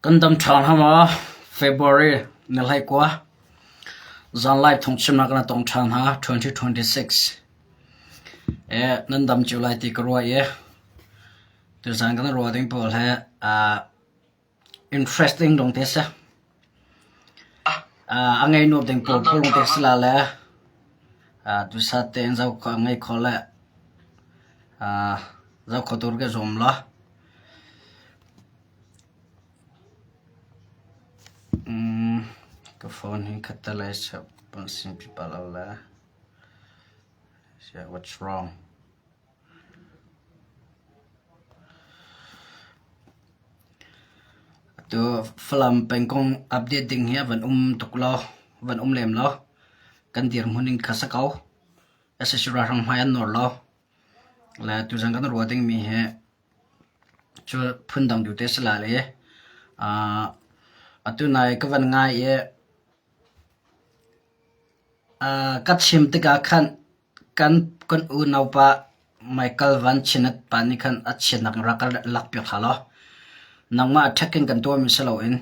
Kan dam ṭhan hna maw? February ni hleikua zanlai phungchimnak na tong ṭhan hna 2026. Eh, nan dam cio lai ti ka ruah i tuzan kan ruah ding pawl he uh, interesting dong te si. Uh, a ngei nuam ding pawl phung te si la le uh, dusa tein zau kho ngei kho le uh, zau kho tur ke zum la. Ka phone hi khattelei sin pipa lo le what's wrong? Atu Falam pengkong update ding hi a van um tuk lo, van um lem lo. Kan dirhmun in kha sa ko. Sac ralhrang hmai an nawr lo. Le tuzan kan ruah dingmi hi Cu phundang tu te si lai i atu nai ka van ngai i ka chim tikah khan kan kan unaupa Michael Van Chinat pa nih khan a chiatnak in rak ka lakpiak hlah law nangmah attack in kan tuahmi si loin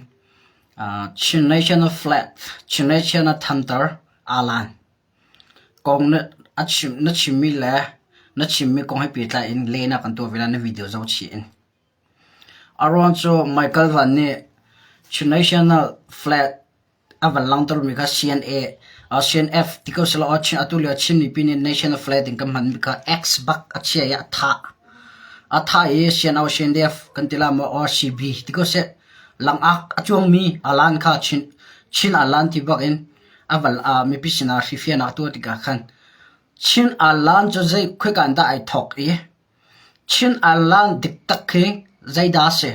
Chin National Flag, Chin National Thantar aa Kong na chimmi le na chimmi kong he pehtlai in lehnak kan tuah ve lai na video zoh chih in. A ruang cu Michael Van nih Chin National Flag a van langhtermi kha CNA, CNF ti ko selaw atu lio Chin mipi nih National Flag in kan hmanmi kha X bak a chia i a thah. A thah i CNO, CNDF kan ti la maw or CB ti ko seh. Langak a cuangmi alan kha Chin, Chin alan ti bak in A val ah mipi sinah hrifian a tuah tikah khan Chin Alan cu zei khoika in dah ai thawk i Chin Alan diktak khi zeidah a si?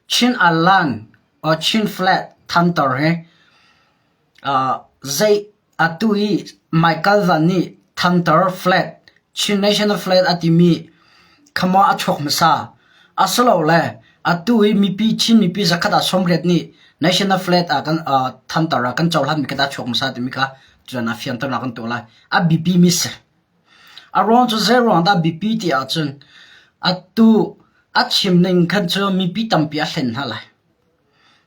Chin Alan or Chin Flag thantar hi uh, zei atu i Michael Van nih thantar flag Chin National Flag a timi kha maw a chuak hmasa? Asilole atu i mipi Chin mipi zakhat ah 80 nih National Flag ah kan thantar ah kan cohlanmi kha dah a chuak hmasa timi kha cun a fianternak kan tuah lai. A biapi mi si. A ruang cu zei ruang dah biapi ti ahcun atu a chim ning khan cu mipi tampi a hlen hna lai.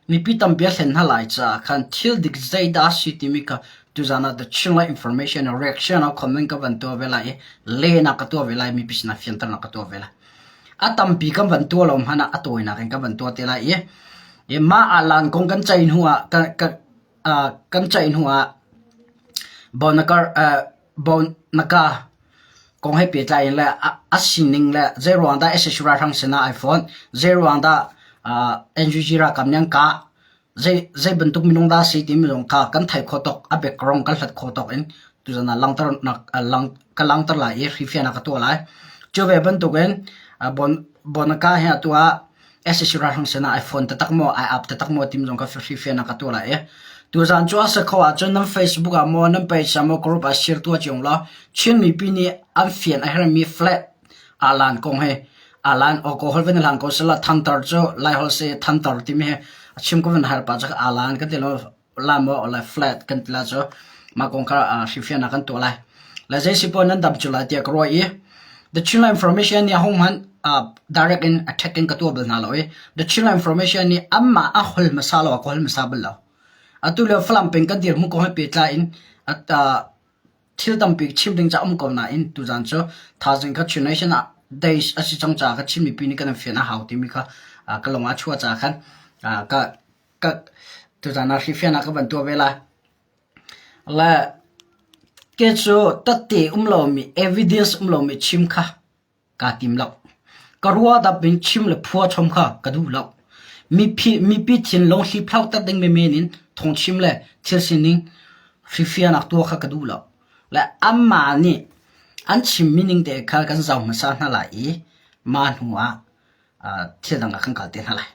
Mipi tampi a hlen hna lai caah khan thil dik zeidah a si timi kha tuzaan ah the Chinland information reaction ah comment ka van tuah ve lai i lehnak ka tuah ve lai mipi sinah fianternak ka tuah ve lai. A tampi kan van tuah lo hmanh ah a tawinak in kan van tuah te lai i i mah alan kong kan ceih hnu ah kan kan kan ceih hnu ah bonakar bonaka kong he pehtlai in le a sining le zeiruang dah sac ralhrang sinah ai fonh, zeiruang dah NUG ralkap nih an kah, zei zei bantuk minung dah a si timi zong kha kan theih khawh tawk, a background kan hlat khawh tawk in tuzan ah langhternak ka langhter lai i hrifiahnak ka tuah lai. Cu ve bantukin Bonaka hi atu ah sac ralhrang sinah ai phone taktak maw, ai ap taktak maw timi zong kha hrifiahnak ka tuah lai i tuzan cu a si kho ahcun nan Facebook ah maw, nan page ah maw, group ah share tuah cio law Chin mipi nih an fian a herhmi flag alan kong hi alan aw kaw hol van hlang ko sila thantar cu lai hol se thantar timi hi a chim ko van har pa cu alan kan ti lo la maw la flat kan ti la cu mah kong kha hrifiahnak kan tuah lai. Le zei si paoh nan dam cu lai tiah ka ruah i The Chinland Information nih a hung hmanh direct in attack in ka tuah bal hna lo i The Chinland Information nih anmah a hol hmasa lo a ka hol hmasa bal lo. Atu lio Falam peng kan dirhmun kong he pehtlai in thil tampi chim ding ca um ko nain tuzan cu thaizing kha Chin Nation ah days a si cang caah ka Chin mipi nih kan in fian a hau timi kha ka lung ah a chuah caah khan ka ka tuzan ah hrifian ah ka van tuah ve lai. Le ke cu tatte um lomi evidence um lomi chim kha kaa tim lo. Ka ruahdap in chim le phua chom kha ka duh lo. Mipi, mipi thinlung hliphlau ter ding menmen in thawngchim le thil sining hrifianak tuah kha ka duh lo. Le anmah nih an chimmi ning te kha kan zoh hmasa hna lai i mah hnu ah thil dang ah kan kal te hna lai.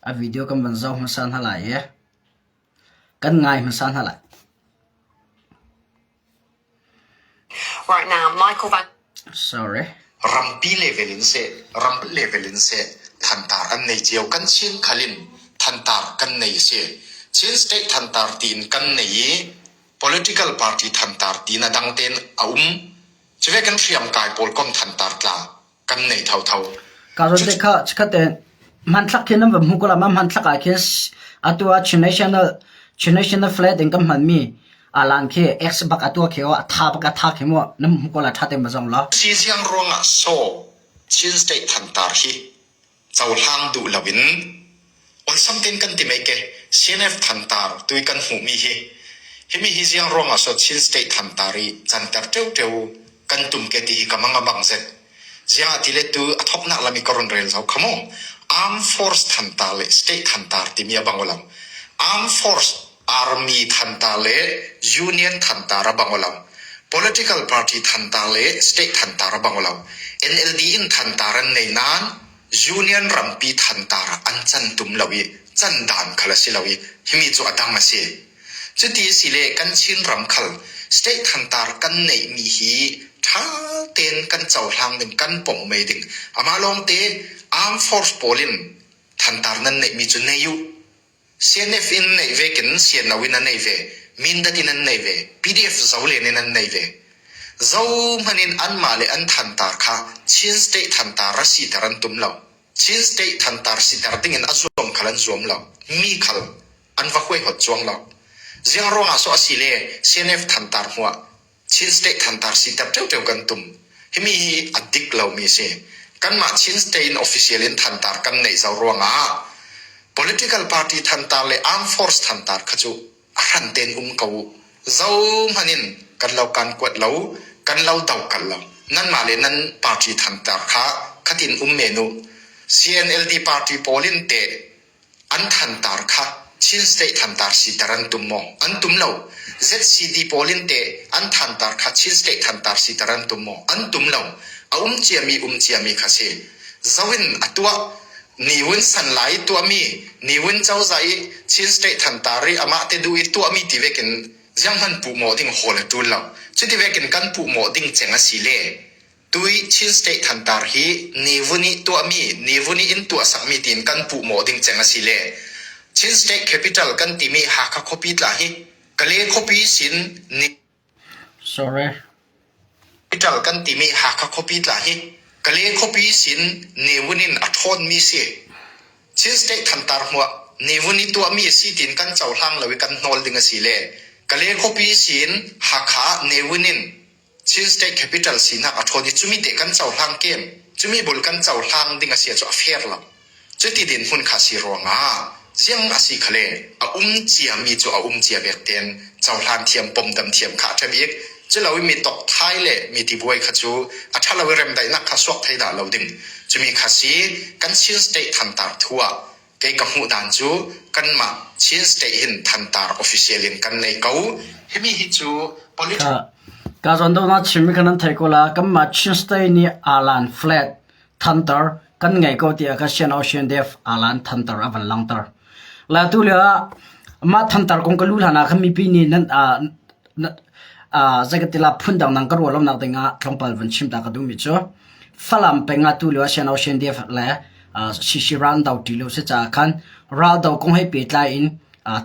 A video kan van zoh hmasa hna lai i kan ngai hmasa hna lai. Right now, Michael Van Sorry. Rampi level in seh, ram level in seh thantar an nei cio. Kan Chin khal in thantar kan nei a si. Chin state thantar tiin kan nei i political party thantar tiin a dang tein a um. Cuve kan hriamkai pawl kom thantar tla kan nei thotho. Ka zawn te kha chikkhat te. Hmanthlak khi nan va hmu ko la. Mah hmanthlak ah khin atu ah Chin National Chin National flag in kan hmanmi alan khi X bak atu khi a tha bak a tha khi mu nan hmu ko la tha tein va zong law. Si ziang ruangah saw Chin State thantar hi cohlang duh loin awlsam tein kan ti mei ke CNF thantar tui kan hmuhmi hi himi hi ziang ruangah so Chin State thantar i canter ṭeuṭeu kan tum ke ti hi ka mang a bang zet. Ziah ti le tu a thoknak lam i ka run rel zau kha mu. Armed Force thantar le State thantar timi a bang lo. Armed Force Army thantar le Union thantar a bang lo. Political party thantar le State thantar a bang lo. NLD in thantar an nei nain Union rampi thantar ah an can tum lo i can dan khal a si lo i himi cu a dang a si. Cuti a si le kan Chinram khal state thantar kan neihmi hi ṭha tein kan cohlang ding, kan pom mei ding. Amah lawngte armed force pawl in thantar nan neihmi cu nei u. CNF in neih ve kin CNO in an nei ve, Mindat in an nei ve, PDF Zolen in an nei ve. Zohmanh in anmah le an thantar kha Chin state thantar a siter an tum lo. Chin state thantar siter dingin a zuam khal an zuam lo. Mi khal an va huaihawt cuang lo. Ziang ruangah so a si le CNF thantar hmuah Chin state thantar siter ṭeuṭeu kan tum. Himi hi a dik lomi si. Kanmah Chin state in official in thantar kan neih zau ruangah political party thantar le armed force thantar kha cu a hran tein um ko u. Zohmanh in kan lo kan kuat lo, kan lo do kal lo. Nanmah le nan party thantar kha khatin um men u. CNLD party pawl in teh An thantar kha Chin State thantar siter an tum maw? An tum lo. ZCD pawl in teh an thantar kha Chin State thantar siter an tum maw? An tum lo. A um ciami um ciami kha si. Zo in a tuah. Niwin Sanlai i tuahmi, Niwin cozah i Chin State thantar i amah te duh i tuahmi ti vekin zianghman puh mawh ding hawl a ṭul lo. Cuti vekin kan puh mawh ding ceng a si le Tui Chin State thantar hi Nivun i tuahmi, Nivun i in tuahsakmi tiin kan puh mawh ding ceng a si le Chin State capital kan timi Hakha khuapi tla hi Kale khuapi sin ni Sorry. Capital kan timi Hakha khuapi tla hi Kale khuapi sin Newin in a ṭhawnmi si. Chin State thantar hmuah Newin i tuahmi a si tiin kan cohlang lo i kan hnawl ding a si le Kale khuapi sin Hakha Newin in Chin State capital sinak a ṭhawn i cumi te kan cohlang kem, cumi bul kan cohlang ding a si cu a fair lo. Cuti dinhmun kha si ruangah ziang a si khale a um ciami cu a um cia bek ten cohlan thiam pomdam thiam kha a ṭha bik. Culo i mi tokthai le mi tibuai kha cu a ṭha lo i remdaihnak kha suak thei dah lo ding. Cumi kha si kan Chin State thantar thu ah Kei ka hmuh dan cu kanmah Chin State hin thantar official in kan nei ko. Himi hi cu political Ka zawn deuh na chimmi kha nan theih ko la. Kanmah Chin State nih alan flat thantar kan ngei ko tiah kha Sian Ocean Def alan thantar a van langter. La tu lio ah mah thantar kong ka lu hlan ah khan mipi nih nan zei ka ti la phundang nang ka ruah lonak ding ah tlawmpal van chim ta ka duhmi cu Falam peng ah tu lio ah Sian Ocean Def le Sisi raldo ti lo si caah khan raldo kong he pehtlai in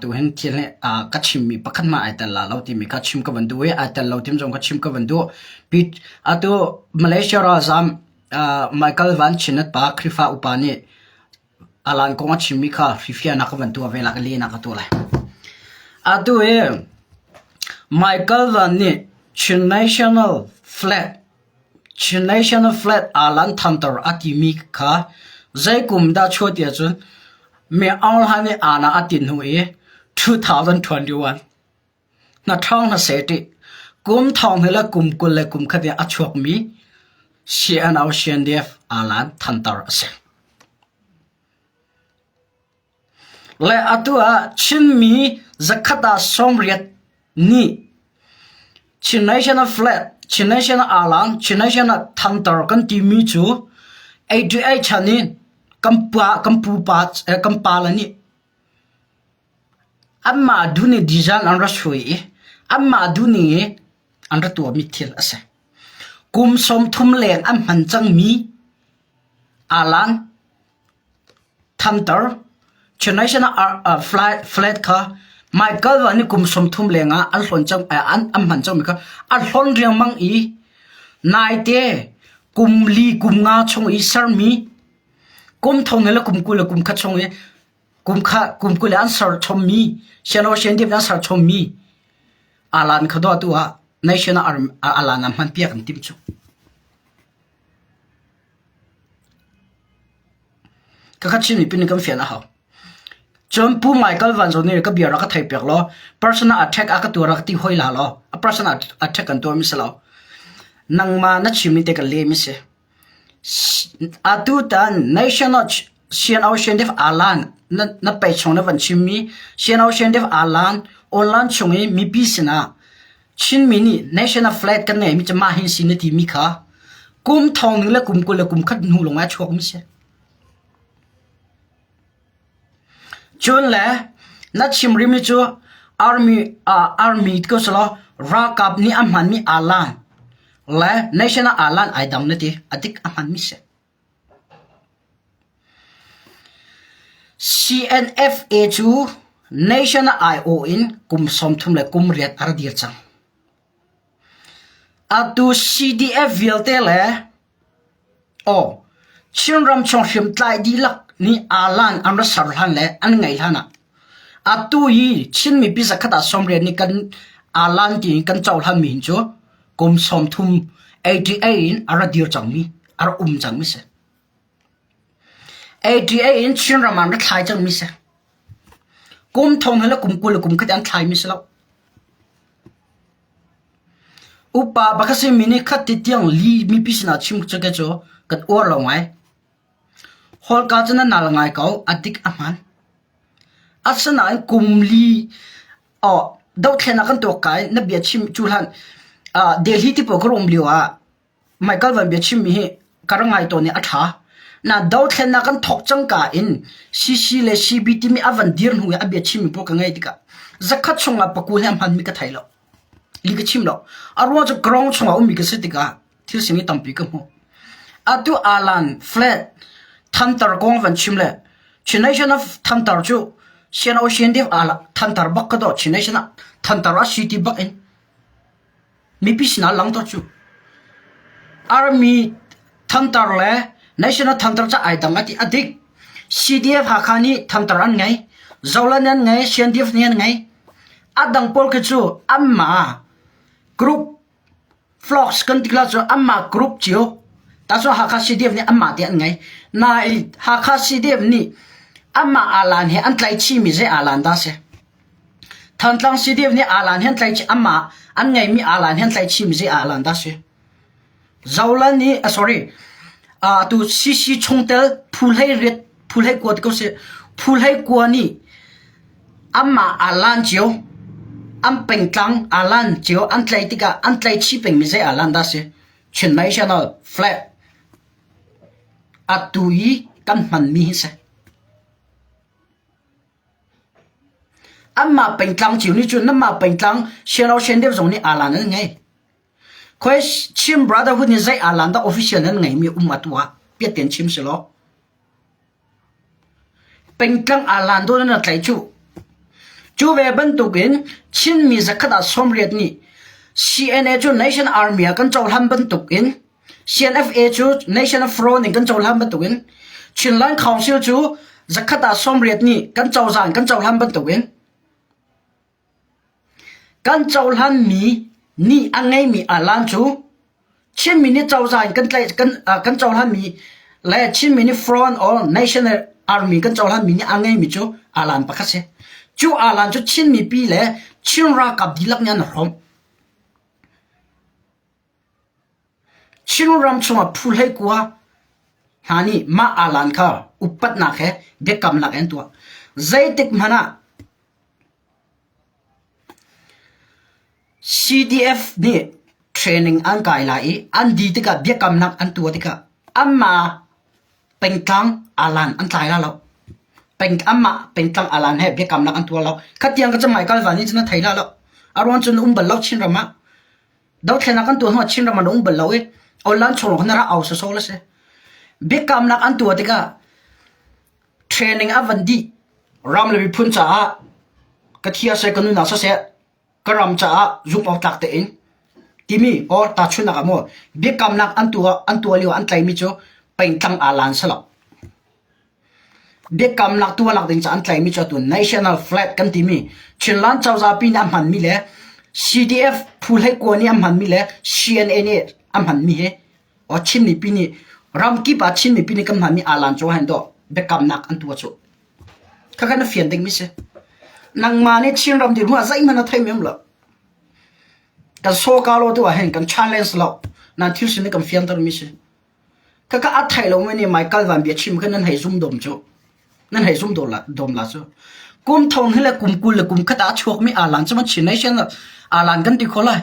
tu hin thil hi ka chimmi pakhat hmanh ai tel la lo timi kha chim ka van duh i ai tel lo tim zong kha chim ka van duh. Atu Malaysia ralzam Michael Van Chinat pa Khrihfa upa nih alan kong a chimmi kha hrifiahnak ka van tuah ve la ka lehnak ka tuah lai. Atu hi Michael Van nih Chin National Flag Chin National Flag aa thanter a timi kha zei kum dah chuah ti ahcun Mi Aung Hlaing nih aana a tin hnu i 2021 hna ṭhawng hna seh ṭih kum thong hnih le kum 20 le kum khat in a chuakmi CNO CNDF aalan thanter a si. Le atu ah Chinmi zakhat ah 80 nih Chin National Flag, Chin National Alan, Chin National Thantar kan timi cu 88 chan in kan pa kan pupa kan pale nih anmah duh ning design an rak suai i anmah duh ning i an rak tuahmi thil a si. Kum 30 leng an hman cangmi alan Thantar International flight kha Michael Van nih kum 30 lengah an hlawn cang an an hman cangmi kha a hlawn riangmang i naite kum li kum nga chung i sermi. Kum thong le kum 20 le kum khat chung i kum kha kum 20 le an ser chommi Siano Shendip an ser chommi alan kha do tu ah national alan an hman piak an tim cu. Ka khat Chin mipi nih kan fian a hau. Cun Pu Michael Van Zo nih ka bia rak ka thei piak law personal attack a ka tuar a ka ti hoi la law a personal attack kan tuar mi si lo. Nangmah na chim mi te ka le mi si. Atu tan national CNO Shendef Alan na na pei chung na van chim mi CNO Shendef Alan online chung i mipi sinah Chinmi nih national flag kan ngeimi cu mah hin si na timi kha kum thong ning le kum 20 le kum khat hnu lawng ah a chuakmi si. Cun le na chim rihmi cu army uh, army ko selaw ralkap nih a hmanmi alan le national alan ai dang na ti a dik a hmanmi si. CNFA cu national aiawh in kum 30 le kum riat a ra dir cang. Atu CDF vialte le aw Chinram chung hriamtlai dihlak nih aalan an ra ser hlan le an ngeih hlan ah atu hi Chin mipi zakhat ah 80 nih kan aalan tiin kan cohlan mi hin cu kum 30 88 in a ra dir cangmi a ra um cangmi si. 88 in Chinram ah an ra thlai cangmi si. Kum thong le kum 20 le kum khat an thlaimi si lo. Upa pakhat simi nih khat ti tiang li mipi sinah chim cu ke cu kan uar lo ngai. Hawlka cu na nal ngai ko, a dik a hman. Asinain kum li oh dothlen ah kan tuak kai na bia chim cu hlan uh, Delhi ti pawl ka rum lio ah Michael Van bia chimmi hi ka rak ngai tawn i a ṭha. Na dothlennak kan thawk cangka in CC le CB timi a van dir hnu i a bia chimmi pawl ka ngaih tikah zakhat chungah pakul he a hmanmi ka thei lo. Li ka chim lo. A ruang cu ground chungah ummi ka si tikah thil sining tampi ka hmuh. Atu alan flat thantar kong van chim le Chin Nation of thantar cu Sian Ocean Div ala thantar bak ka do Chin Nation ah thantar a city bak in Mipi sinah langhter cu Army thantar le National thantar ca ai dang a ti a dik. CDF Hakha nih thantar an ngei, Zolan an ngei, CNDF nih an ngei. A dang pawl khi cu anmah group flocks kan ti la cu anmah group cio. Ta cu Hakha CDF nih anmah te an ngei. Nain Hakha CDF nih anmah alan he an tlaihchihmi zei alan dah si? Thantlang CDF nih aalan hi an tlaih anmah an ngeihmi aalan hi an tlaihchihmi zei aalan dah si? Zolan nih uh, sorry uh, tu CC chungtel phu hlei riat phu hlei kua ti ko si phu hlei kua nih anmah aalan cio an pengtlang aalan cio an tlaih tikah an tlaihchih pengmi zei aalan dah si? Chin National flag atu i kan hmanmi hi si. Anmah pengtlang cio nih cun nanmah pengtlang Siano Shendep zong nih aalan an ngei. Khoi Chin Brotherhood nih zei aalan dah official nan ngeimi um atu ah piat tein chim si law. Pengtlang aalan dawh nan tlaih cu. Cu ve bantukin Chinmi zakhat ah 80 nih CNA cu Nation Army ah kan cohlan bantukin CNFA cu National Front in kan cohlan bantukin Chinland Council cu zakhat ah 80 nih kan cozah in kan cohlan bantukin kan cohlanmi nih a ngeimi alan cu Chinmi nih cozah in kan tlaih kan kan cohlanmi le Chinmi nih Front or National Army kan cohlanmi nih a ngeimi cu alan pakhat si. Cu alan cu Chin mipi le Chin ralkap dihlak nih an hrawm. Chinram chungah phu hleikua hna nih mah aalan kha upatnak he biakamnak an tuah. Zeitik hmanh ah CDF nih training an kai lai i an dih tikah biakamnak an tuah tikah anmah pengtlang aalan an tlai lai lo. Peng anmah pengtlang aalan he biakamnak an tuah lo. Khatiang ka cahmai kal van nih cun a thei lai lo. A ruang cun um bal lo Chinram ah. Dothlennak an tuah hnuah Chinram an um bal lo i online chung lawng khan rak au sawsawh la si. Biakamnak an tuah tikah training a van dih. Ram le miphun caah ka thia seh ka nunnak siseh ka ram caah zumh awk tlak tein timi or tahchunhnak ah maw biakamnak an tuah an tuah lio an tlaimi cu pengtlang aa lan si lo. Biakamnak tuahnak ding caah an tlaihmi cu atu national flag kan timi Chinland cozah pi nih a hmanmi le CDF phu hleikua nih a hmanmi le CNA nih a hmanmi hi aw Chin mipi nih ramkip ah Chin mipi nih kan hmanmi alan cu hen dawh biakamnak an tuah cu. Khakha na fian dingmi si. Nangmah nih Chinram dirhmun ah zeihmanh na theimi um lo. Kan sawka lo tu ah hin kan challenge lo. Nan thil sin kan fiantermi si. Khakha a thei lomi nih Michael van bia chim kha nan hei zum dom cu. Nan hei zum dom la, dom la cu. Kum thong hi le kum 20 le kum khat ah a chuakmi alan cu man Chin Nation alan kan ti kho lai.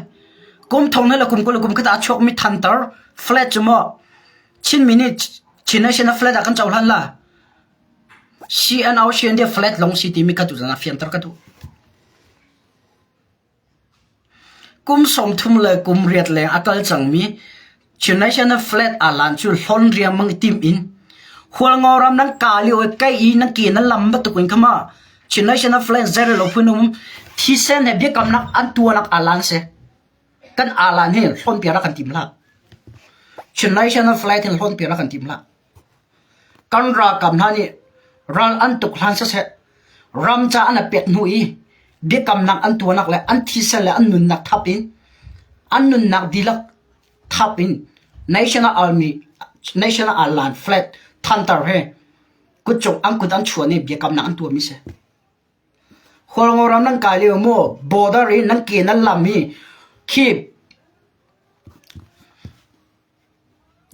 Kum thong hi le kum 20 le kum khat ah a chuakmi thantar flat cu maw Chinmi nih Chin Nation a flat ah kan cohlan la. CNO CND flat long si timi kha tu zan ah fianter ka duh. Kum 30 le kum riat leng a kal cangmi Chin National Flag alan cu hlon riangmang i tim in Hualngo ram nan ka lio i kai i nan ke nan lam bantuk in khama Chin National Flag zeirel lo phun um thisen he biakamnak an tuanak alan si. Kan alan hi hlon piak rak kan tim hlah. Chin National Flag hin hlon piak rak kan tim hlah. Kan ralkap hna nih ral an tuk hlan siseh, ram ca an i pek hnu i biakamnak an tuahnak le an thisen le an nunnak thap in an nunnak dihlak thap in national army national airline flag thantar he kutcung an kut an chuan i biakamnak an tuahmi si. Hualngo ram nan kai lio maw border i nan ke nan lam hi khi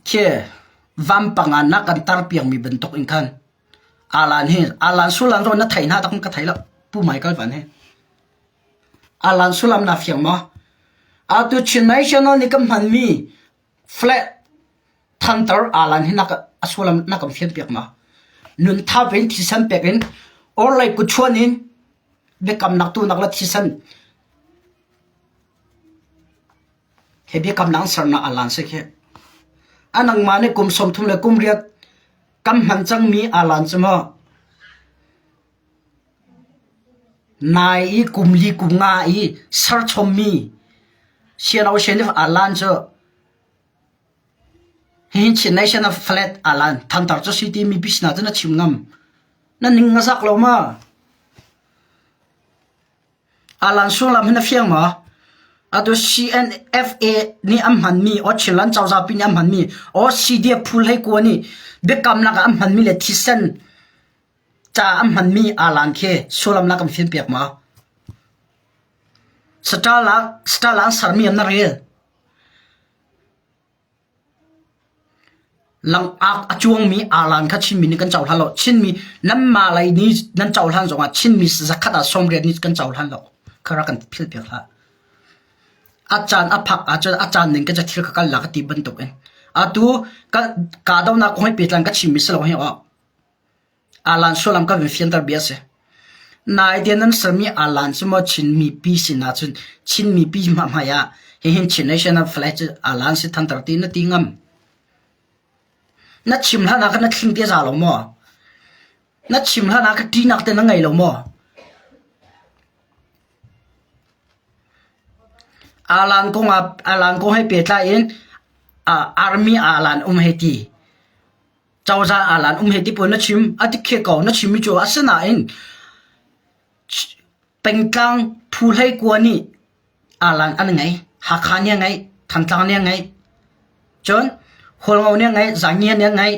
Khi vampang ah na kan tarpiakmi bantuk in khan alan hi alan sullam zawn na thei hna tak ka thei lo Pu Michael Van hi. Alan sullam na fiang maw? Atu Chin National nih kan hmanmi flag thantar alan hi na ka a sullam na kan fian piak ma? Nun thap in thisen pek in orlei kutchuan in biakamnak tu nak le thisen Hi biakamnak an sernak alan si khi. A nangmah nih kum 30 le kum riat kan hman cangmi alan cu maw nai i kum li kum nga i serchommi siano sianif alan cu hihin Chin Nation of Flat alan thantar cu si ti mi bisna cu na chim ngam. Na ning a zak lo ma? Alan sullam hi na fiang maw? Atu CNFA nih an hmanmi or Chinland cozah pi nih an hmanmi or CDF phu hleikua nih biakamnak ah an hmanmi le thisen ca an hmanmi alan khi sullam na kan fianpiak maw? Saṭal ah saṭal ah an sermi an na rel. Langak a cuangmi alan kha Chinmi nih kan cohlan lo. Chinmi nanmah lei nih nan cohlan zongah Chinmi zakhat ah 80 nih kan cohlan lo. Kha rak kan philpiak hlah. A caan a phak ahcun a caan ning ka thil ka kal la ka ti bantuk in. Atu ka kahdohnak kong he pehtlai in ka chimmi si lo hi aw. Alan sullam kan vun fianter bia a si. Naite nan sermi alan cu maw Chin mipi sin ahcun Chin mipi hmahmai ah hihin Chin National Flag cu alan si thantar ti na ti ngam. Na chim hlan ah khan na thling te za lo maw? Na chim hlan ah kha ṭihnak te na ngei lo maw? Alan kong ah alan kong he pehtlai in army alan um hei ti. Cozah alan um he ti pawl na chim a dik khe ko na chimmi cu asinain pengtlang phu hlei kua nih alan an ngei Hakha nih a ngeih Thantlang nih a ngeih cun Hualngo nih a ngeih Zangia nih a ngeih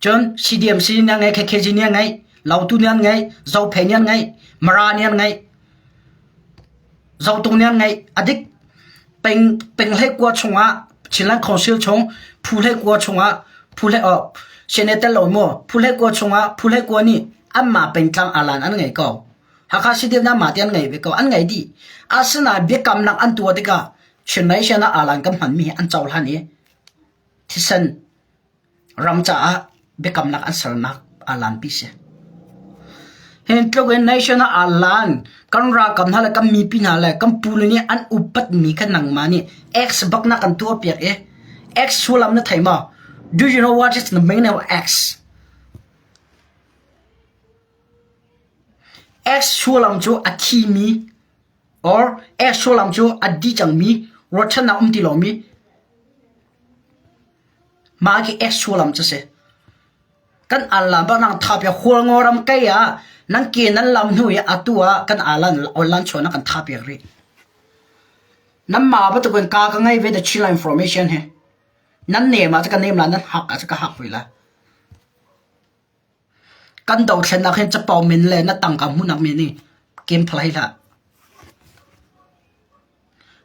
cun CDMC nih a ngeih KKG nih a ngeih Lautu nih an ngeih Zophei nih an ngeih Mara nih an ngeih Zotung nih an ngeih a dik Peng penghlei kua chungah Chinland Council chung phuhlei kua chungah phuhlei oh CNA tel lo maw phuhlei kua chungah phuhlei kua nih anmah pengtlang alan an ngei ko. Hakha City nih anmah te an ngei ve ko an ngei dih. Asinain biakamnak an tuah tikah Chin Nation ah alan kan hmanmi hi an cohlan i thisen ram caah biakamnak an sernak alan pi si. Hi tluk in nation ah alan kan ralkap hna le kan mipi hna le kan pule nih an upatmi kha nangmah nih X bak na kan tuah piak i X sullam na thei maw? Do you know what is the meaning of X? X sullam cu a thimi or X sullam cu a di cangmi ruahchannak um ti lomi Mah khi X sullam cu si. Kan alan bak nang tha piak Hualngo ram kei ah nan ke nan lam hnu i atu ah kan alan online chuan ah kan tha piak rih. Nan mah bantukin ka ka ngei ve the Chin information hi. Nan nem ah ka nem la nan hak ah ka hak ve la. Kan dothlennak hin capo min le na tangka hmuhnak men hi kem phalai hlah.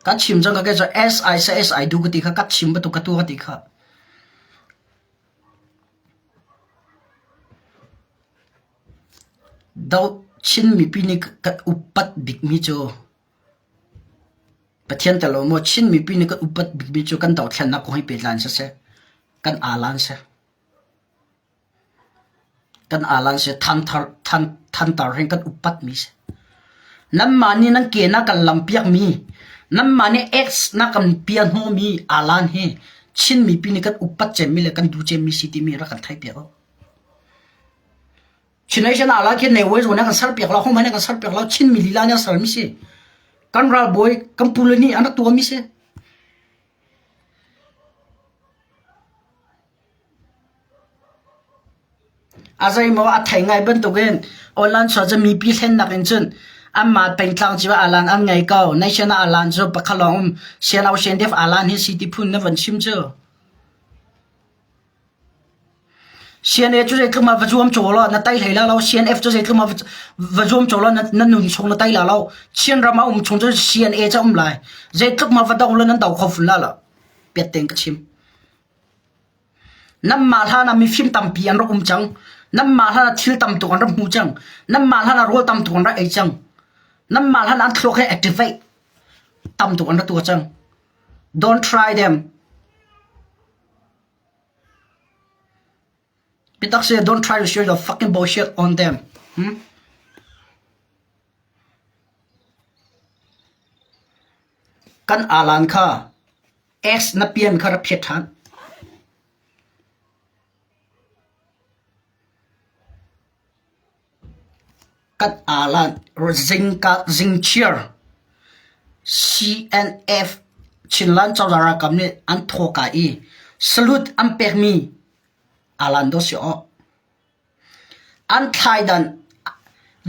Ka chim cang ka ke cu SI sa SI du ka ti kha ka chim bantuk ka tu ka ti kha. Do Chin mipi nih kan upat bikmi cu Pathian tel lo maw Chin mipi nih kan upat bikmi cu kan dothlennak kong hi pehtlai in siseh, kan aalan si. Kan aalan si thantar hin kan upatmi si. Nanmah nih nan ke na kan lampiakmi, nanmah nih X na kan piah hnawhmi aalan hi Chin mipi nih kan upat cemmi le kan duh cemmi si timi rak kan theihpiak u. Chin Nation aalan khi Ne Wai zawn kan serpiak lo, hohmanh nih kan serpiak lo, Chinmi lila nih an sermi si. Kan ralbawi, kan pule nih an rak tuahmi si. A zeimaw a thei ngai bantukin online chuah cu mipi hlennak in cun anmah pengtlang cio alan an ngei ko. Nation ah alan cu pakhat lawng um. Sian Ocean Def alan hi si ti phun na van chim cu. CNA cu zeitluk ah va zuam caw law na tai hlei la lo. CNF cu zeitluk ah va zuam caw law na nun chung na tai la lo. Chin ram ah um chung cu CNA ca um lai. Zeitluk ma va do law nan do kho fun la lo. Piat tein ka chim. Nanmah hlan ah mifim tampi an rak um cang. Nanmah hlan ah thil tam tuk an rak hmu cang. Nanmah hlan ah rawl tam tuk an rak ei cang. Nanmah hlan ah an thluak he activate tam tuk an rak tuah cang. Don't try them. Biatak si, don't try to share your fucking bullshit on them. Hmm? Kan alan kha X na pian kha rak phiat ṭhan. Kan alan zingka zingchiar CNF Chinland cozah ralkap nih an thawka i salute an pekmi alan dawh si awh. An thlaidan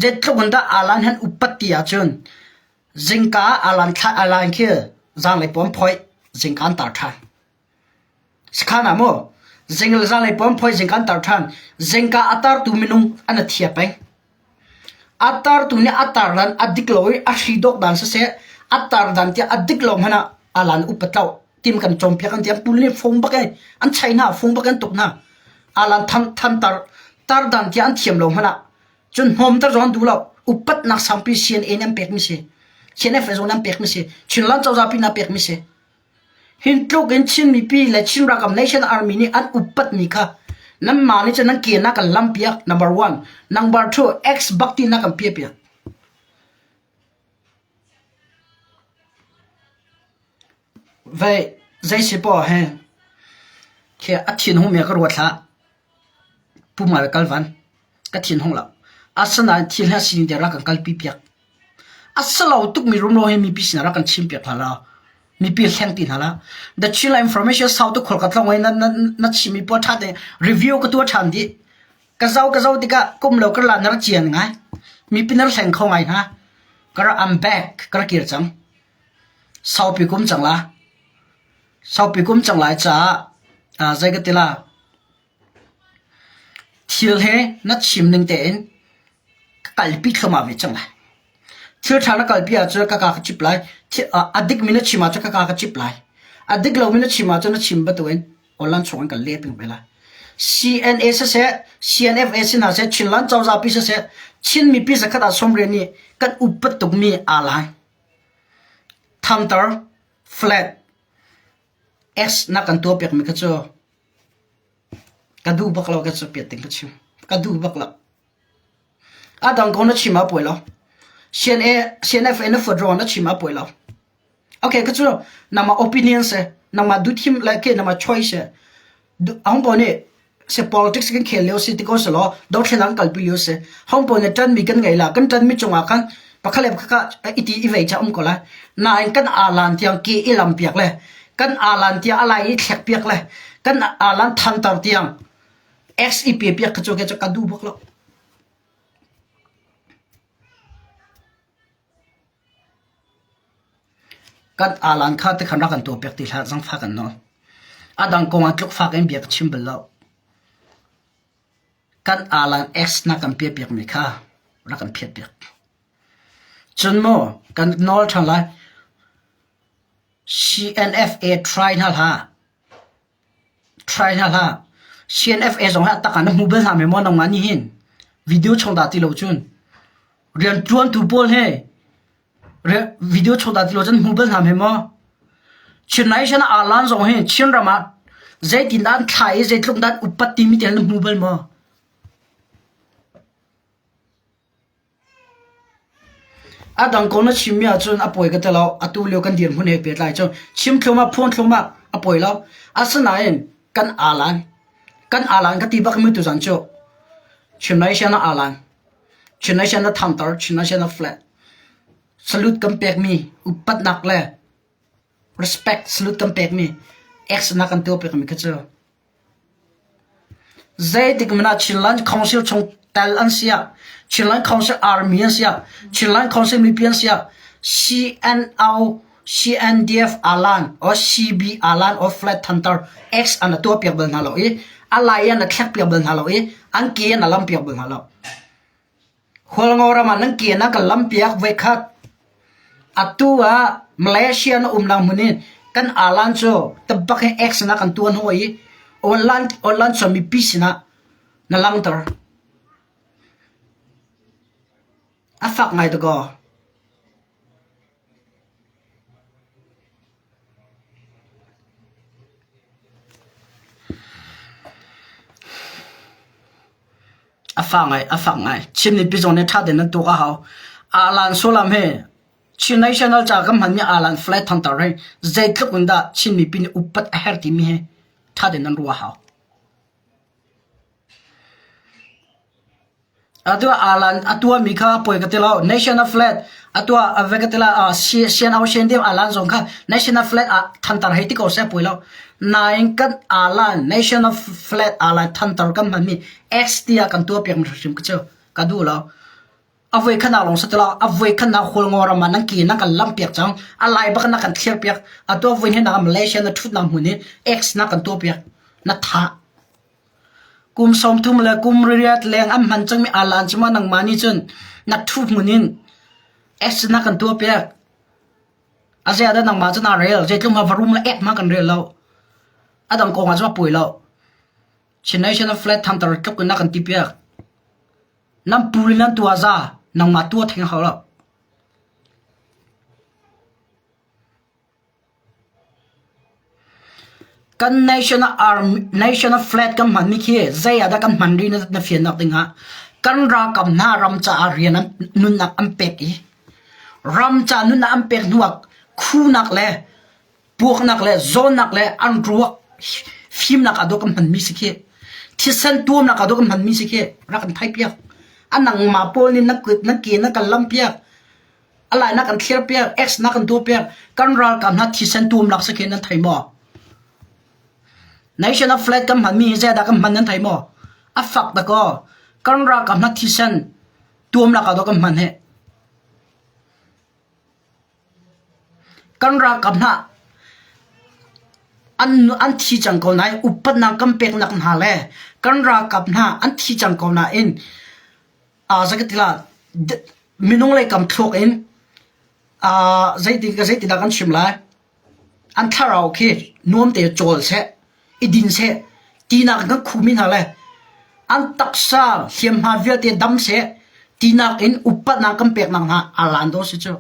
zeitluk in dah alan han upat ti ahcun zingka ah alan thla alan khi zaanglei puan phoih zingka an tar ṭhan. Sakhan ah maw zing le zaanglei puan phoih zingka an tar ṭhan. Zingka a tartu minung an a thia peng. A tartu nih a tar dan a dik lo i a hri dawk dan siseh a tar dan tiah a dik lo hmanh ah alan upat lo. Tim kan cawnpiak an ti an pul nih fung bak in an chai hna fung bak in tuk hna. Alan than than tar tar dan tiah an thiam lo hmanh ah cun hnawm tar zong an duh lo. Upatnak sangpi CNA nih an pekmi si. CNF zong nih an pekmi si. Chinland cozah pi nih a pekmi si. Hin tluk in Chin mipi le Chin ralkap Nation Army nih an upatmi kha nanmah nih cun nan ke na kan lampiak number one. Number two X bak ti na kan piahpiak. Vei zei si poah hi khi a thinhung mi ka ruat hlah. Puma le kalvan ka thinhung lo. Asinain thil hi a sining te rak kan kalpi piak. A si lo tukmi rumro hi mipi sinah rak kan chimpiak hna law mipi hleng ti hna lah. The Chin Information sau tu khol ka tlong i na, na, na chimmi pawl ṭha te review ka tuah ṭhan dih. Ka zau ka zau tikah kum lo ka la na ra cian ngai. Mipi na ra hleng kho ngai hna. Ka ra I'm back ka ra kir cang. Saupi kum cang la. Saupi kum cang lai caah uh, zei ka ti la. Thil he na chim ning tein ka kalpi thluahmah ve cang lai. Thil ṭha na kalpi ahcun ka ka ka cip lai. A dikmi na chim ahcun ka ka ka cip lai. A dik lomi na chim ahcun na chim bantukin online chung in kan leh peng ve lai. CNA siseh, CNFA si hna seh, Chinland cozah pi siseh, Chin mipi zakhat ah sawmriat nih kan upat tukmi aa lai. Thamter, flat, X na kan tuah piakmi kha cu ka duh bak lo ka cu piat ding ka chim. Ka duh bak lo. A dang ko na chim ah puai lo. CNA, CNFA na fuat ruang na chim ah puai lo. Okay, ka cu nangmah opinion si, nangmah duhthim le ke nangmah choice si. Hong po nih se politics kan khel lio si ti ko selaw dothlen an kalpi lio si. Hong po nih ṭanmi kan ngei la, kan ṭanmi cungah khan pakhat le pakhat iti i vei cha um ko lai. Nain kan alan tiang ke i lam piak le kan alan tiang alai i thlek piak le kan alan thantar tiang. X i pe piak kha cu ke cu ka duh bak lo. Kan alan kha tikhan rak kan tuah piak ti hlah zangfah kan nawl. A dang kong ah tluk fak in bia ka chim bal lo. Kan alan X na kan piah piakmi kha rak kan phiat piak. Cun maw kan nawl ṭhan lai. CNFA try hna hlah. Try hna hlah. CNFA zong hi a tak ah na hmu bal hna mei maw nangmah nih hin? Video chung dah ti lo cun. Rianṭuantu pawl he video chung dah ti lo cun hmu bal hna mei maw? Chin Nation ah aa lan zong hi Chinram ah zeitindah an thla i zeitluk dah an upat timi tiang na hmu bal maw? A dang kong na chimmi ahcun a pawi ka ti lo. Atu lio kan dirhmun he pehtlai cun chim thluahmah, phuan thluahmah a pawi lo. Asinain kan aa-lan. Kan aa-lan ka ti bak mi tuzan cu Chin Nation ah aa-lan. Chin Nation a thangter, Chin Nation a flat. Salute kan pekmi upatnak le respect salute kan pekmi action ah kan tuah pekmi kha cu Zeitik hmanh ah Chinland Council chung tel an si ah, Chinland Council Army an si ah, Chinland Council mipi an si ah, CNO, CNDF alan or CB alan or Flat Thantar X an a tuah piak bal hna lo i a lai an a thlek piak bal hna lo i an ke an a lam piak bal hna lo. Hualngo ram ah nan ke na kan lampiak voikhat. Atu ah Malaysia na umnak hmun in kan alan cu tabak he X na kan tuan hawi i online online chuan mipi sinah na langter. A fak ngai dakaw. A fak ngai, a fak ngai. Chin mipi zong nih ṭha tein nan tuak a hau. Alan sullam hi Chin National ca kan hmanmi alan flag thangter hi zeitluk in dah Chin mipi nih upat a herh timi hi ṭha tein nan ruah a hau. Atu alan a tuahmi kha poi ka ti lo. National flag a tuah a ve ka ti la sian au sian deuh alan zong kha national flag ah thantar hei ti ko seh poi lo. Nain kan alan national flag alan thantar kan hmanmi X tiah kan tuah piak hrimhrim ka cu ka duh lo. A voi khan ah lawng sa ti lo. A voi khan ah Hualngo ram ah nan ke nan kan lam piak cang. A lai bak na kan thlir piak. Atu a voi hnih nak Malaysia na thutnak hmun i X na kan tuah piak. Na thah. Kum 30 le kum riat leng an hman cangmi alan cu maw nangmah nih cun na ṭhu hmun in S na kan tuahpiak. A zei ah dah nangmah cu naa rel? Zeitluk ma varum le ek ma kan rel lo. A dang kong ah cun a pawi lo. Chin National Flag thantar tluk in na kan tipiak. Nan pu le nan tuah za nangmah tuah theng hau lo. Kan national army, national flag kan hmanmi khi zei ah dah kan hman rih na fiannak dingah kan ralkap hna ram caah rian an nunnak an pek i ram ca nunnak an pek hnuah khunak le puaknak le zawnnak le an ruak fimnak ah dawh kan hmanmi si khi thisen tuamnak ah dawh kan hmanmi si khi rak kan thai piak a nangmah pawl nih na kut na ke na kan lam piak A lai na kan thlir piak, X na kan tuah piak, kan ralkap hna thisen tuamnak si khi nan thei maw? National flag kan hmanmi hi zeidah kan hman nan thei maw? A fak da kaw. Kan ralkap hna thisen tuamnak ah dawh kan hman hi. Kan ralkap hna an an thi cang ko nain upatnak kan peknak hna le kan ralkap hna an thi cang ko nain aa zakatila minung lei kam thluak in aa zeitin ka zeitindah kan chim lai an thlarau khi nuam te cawl seh i din seh tinak in kan khumi hna le an taksa hliamhma vialte dam seh tinak in upatnak kan peknak hna alan do si cu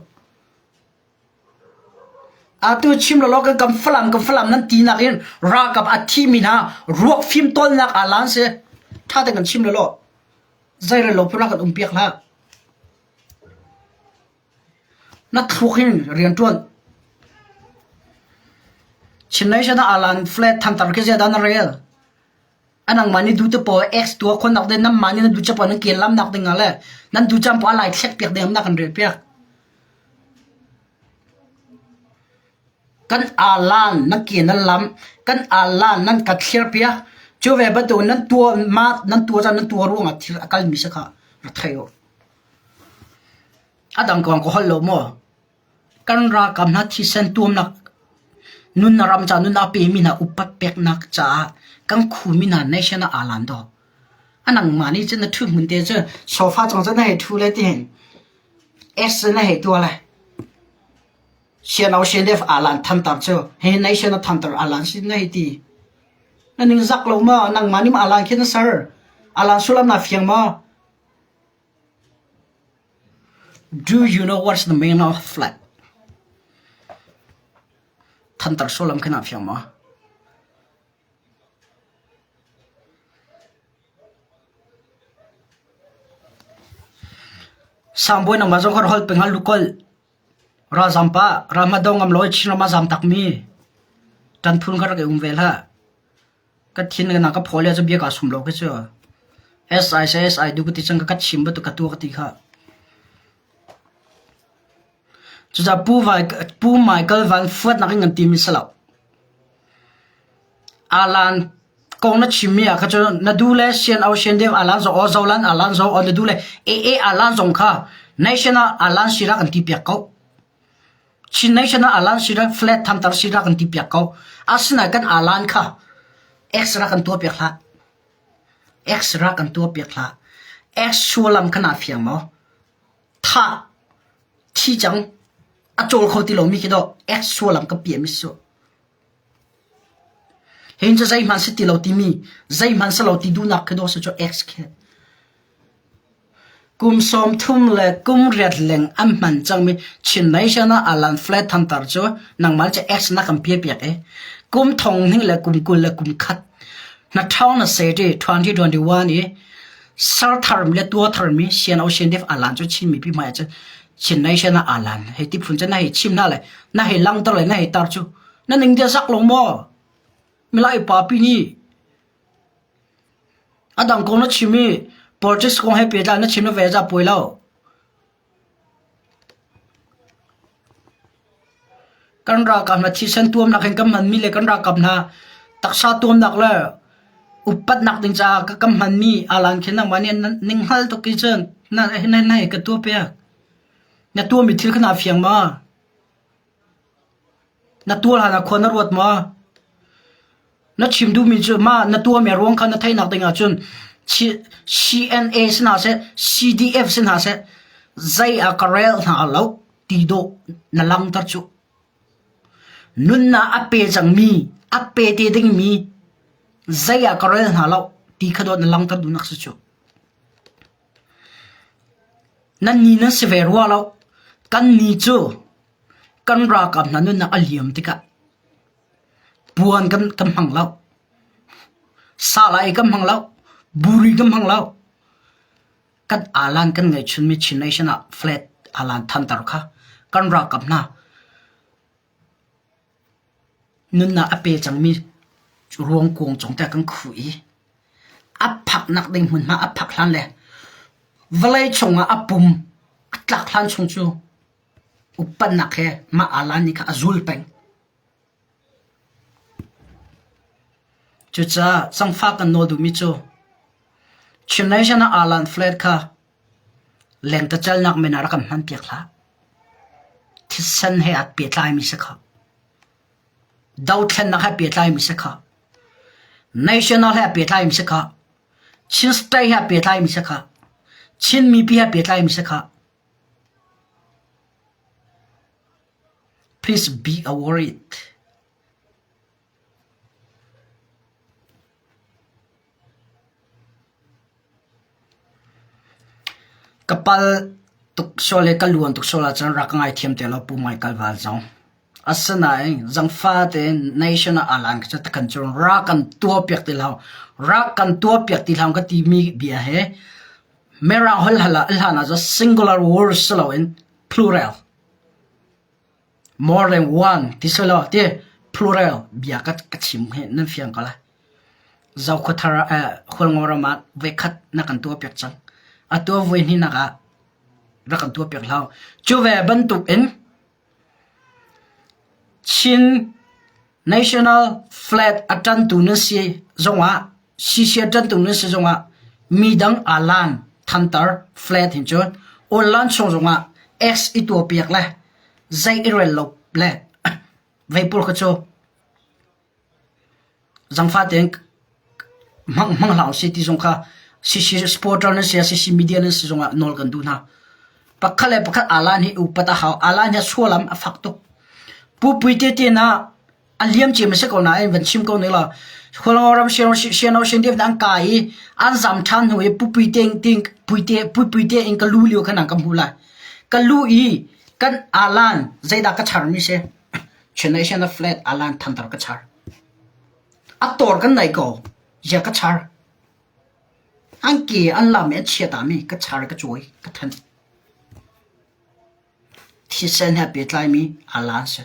atu chim lo kan kan falam kan falam nan tinak in ralkap a thimi hna ruak fim tawlnak alan si tha te kan chim lo Zeirel lo phun ah kan um piak hlah. Na thluk in rian ṭuan. Chin Nation ah alan flat thantar khi zeidah na rel? A nangmah nih duh te pawl X tua khon nak ding namah nih nan duh capo nan ken lam nak ding ah le nan duh cam po a lai thlek piak ding na kan rel piak. Kan alan nan ke nan lam, kan alan nan ka thlir piak. Cu ve bantuk nan tuah ma nan tuah caan nan tuah ruangah thil a kalmi si kha rak thei u. A dang kong ka holh lo maw? Kan ralkap hna thisen tuamnak nunnak ram caah nunnak a pemi hna upat peknak caah kan khumi hna nation ah aa lan dawh. A nangmah nih cun na ṭhut hmun te cu sofa cung cun na hei ṭhu lai tihin S na hei tuah lai. Siano CNDF aa lan thantar cu hi nation a thantar aa lan si na hei ti. Na ning zak lo ma? Nangmah nih ma aa lan khi na ser? Aa lan sullam naa fiang maw? Do you know what's the meaning of flag? Thantar sullam khi naa fiang maw? Sangbawi nangmah zong kha holh peng hal lukolh. Ralzam pah, ral hmanh do ngam lo i Chinram ah zam takmi ṭan phun kha rak i um ve hlah. Ka thin na ka phaw le cu bia kaa sum lo khi cu. SI SI du ka ti cang ka chim bantuk ka tuah ka ti kha. Cucaah Pu, Vai, Pu Michael Van fuatnak in kan timi si lo. Alan kong na chimmi ah kha cun na du le CNO CNDF alan zong o Zolan alan zong o na du le AA alan zong kha national alan sira kan ti piak ko. Chin national alan sira flat thamtar sira kan ti piak ko. Asinain kan alan kha extra kan tuah piak hlah. Extra kan tuah piak hlah. X sualam kha na fiang maw? Thah thi cang a cawl kho ti lomi khi dawh X sualam ka piah mi su. Hin cu zeihmanh si ti lo timi, zeihmanh si lo ti duhnak khi dawh si cu X khi. Kum 30 le kum riat leng an hman cangmi Chin Nation ah alan flat thantar cu nangmah cu X na kan piapiak i kum thong hnih le kum 20 le kum khat na ṭhawng na seti 2021 i ser tharmi le tuah tharmi CNO CNDF alan cu Chin mipi hmai ah cun Chin Nation ah alan hei ti phun cu na hei chim hna le na hei langhter le na hei tar cu na ning dia zak lo maw? Milai pa pi nih a dang kong na chim i politics kong he pehtlai na chim na ve za puai lo. Kan ralkap hna thisen tuamnak in kan hmanmi le kan ralkap hna taksa tuamnak le upatnak ding caah kan hmanmi alan khi nangmah nih ning hngal tuk i cun na na na ka tuah piak. Na tuahmi thil kha naa fiang maw? Na tuah hlan ah khua na ruat maw? Na chim duhmi cu mah na tuahmi a ruang kha na theihnak ding ahcun CNA si hna seh, CDF si hna seh, zei ah ka rel hna lo ti dawh na langhter cu. Nunnak a pe cangmi, a pe te dingmi zei ah ka rel hna lo ti kha dawh na langhter duhnak si cu. Nan ni nan si ve rua lo. Kan ni cu kan ralkap hna nunnak a liam tikah puan kan kan hmang lo. Sala ei kan hmang lo. Buri kan hmang lo. Kan alan kan ngeihchunmi Chin Nation ah flat alan thantar kha kan ralkap hna Nunnak a pe cangmi ruangkuang cung te kan khuh i a phaknak ding hmunhma a phak hlan le vawlei chungah a pum a tlak hlan chung cu upatnak he mah aa nih kha a zul peng. Cucaah cangfak kan nawl duhmi cu Chin Nation ah aalan flat kha lengtecalnak men ah rak kan hmanpiak hlah. Thisen he aa pehtlaimi si kha. Dothlennak he pehtlaimi si kha. National he pehtlaimi si kha. Chin state he pehtlaimi si kha. Chin mipi he pehtlaimi si kha. Please be aware. Ka pal tuk sual i ka luan tuk sual ahcun rak ka ngaithiam te law Pu Michael Van zong. Asinain zangfa tein nation ah alan ka cu kan cun ra kan tuahpiak ti hlah ra kan tuahpiak ti hlah ka timi bia he Mirang holh hlan ah cun singular words si loin plural More than one ti si law ti plural bia ka ka chim hi nan fiang ko lai. Zokhua eh, Hualngo ram ah voikhat na kan tuahpiak cang. Atu ah voi hnihnak ah rak kan tuahpiak hlah. Cu ve bantuk in Chin National Flag a ṭantu nan si zongah. Sisia ṭantung nan si zongah midang alan thantar flat hin cun online chung zongah X i tuahpiak le zei i rel lo le veipur kha cu zangfah tein hmang hmang hlah usih ti zong kha CC supporter nan si CC media nan si zongah nawl kan duh hna. Pakhat le pakhat alan hi upat a hau. Alan hi sualam a fak tuk. Pu Pui te te na a liam cia mi si ko nain van chim ko ning law Khualngo ram Siano Shendiv an kai i an zam ṭhan hnu i Pu Pui te ting Pui te Pu Pui te in ka lu lio khan an ka hmu lai. Ka lu i kan alan zeidah ka char mi si Chennai sian flat alan thantar ka char. A tor kan nei ko zia ka char. An ke an lam i an chia ta mi ka char ka cawi ka than. Thisen he pehtlaimi alan si.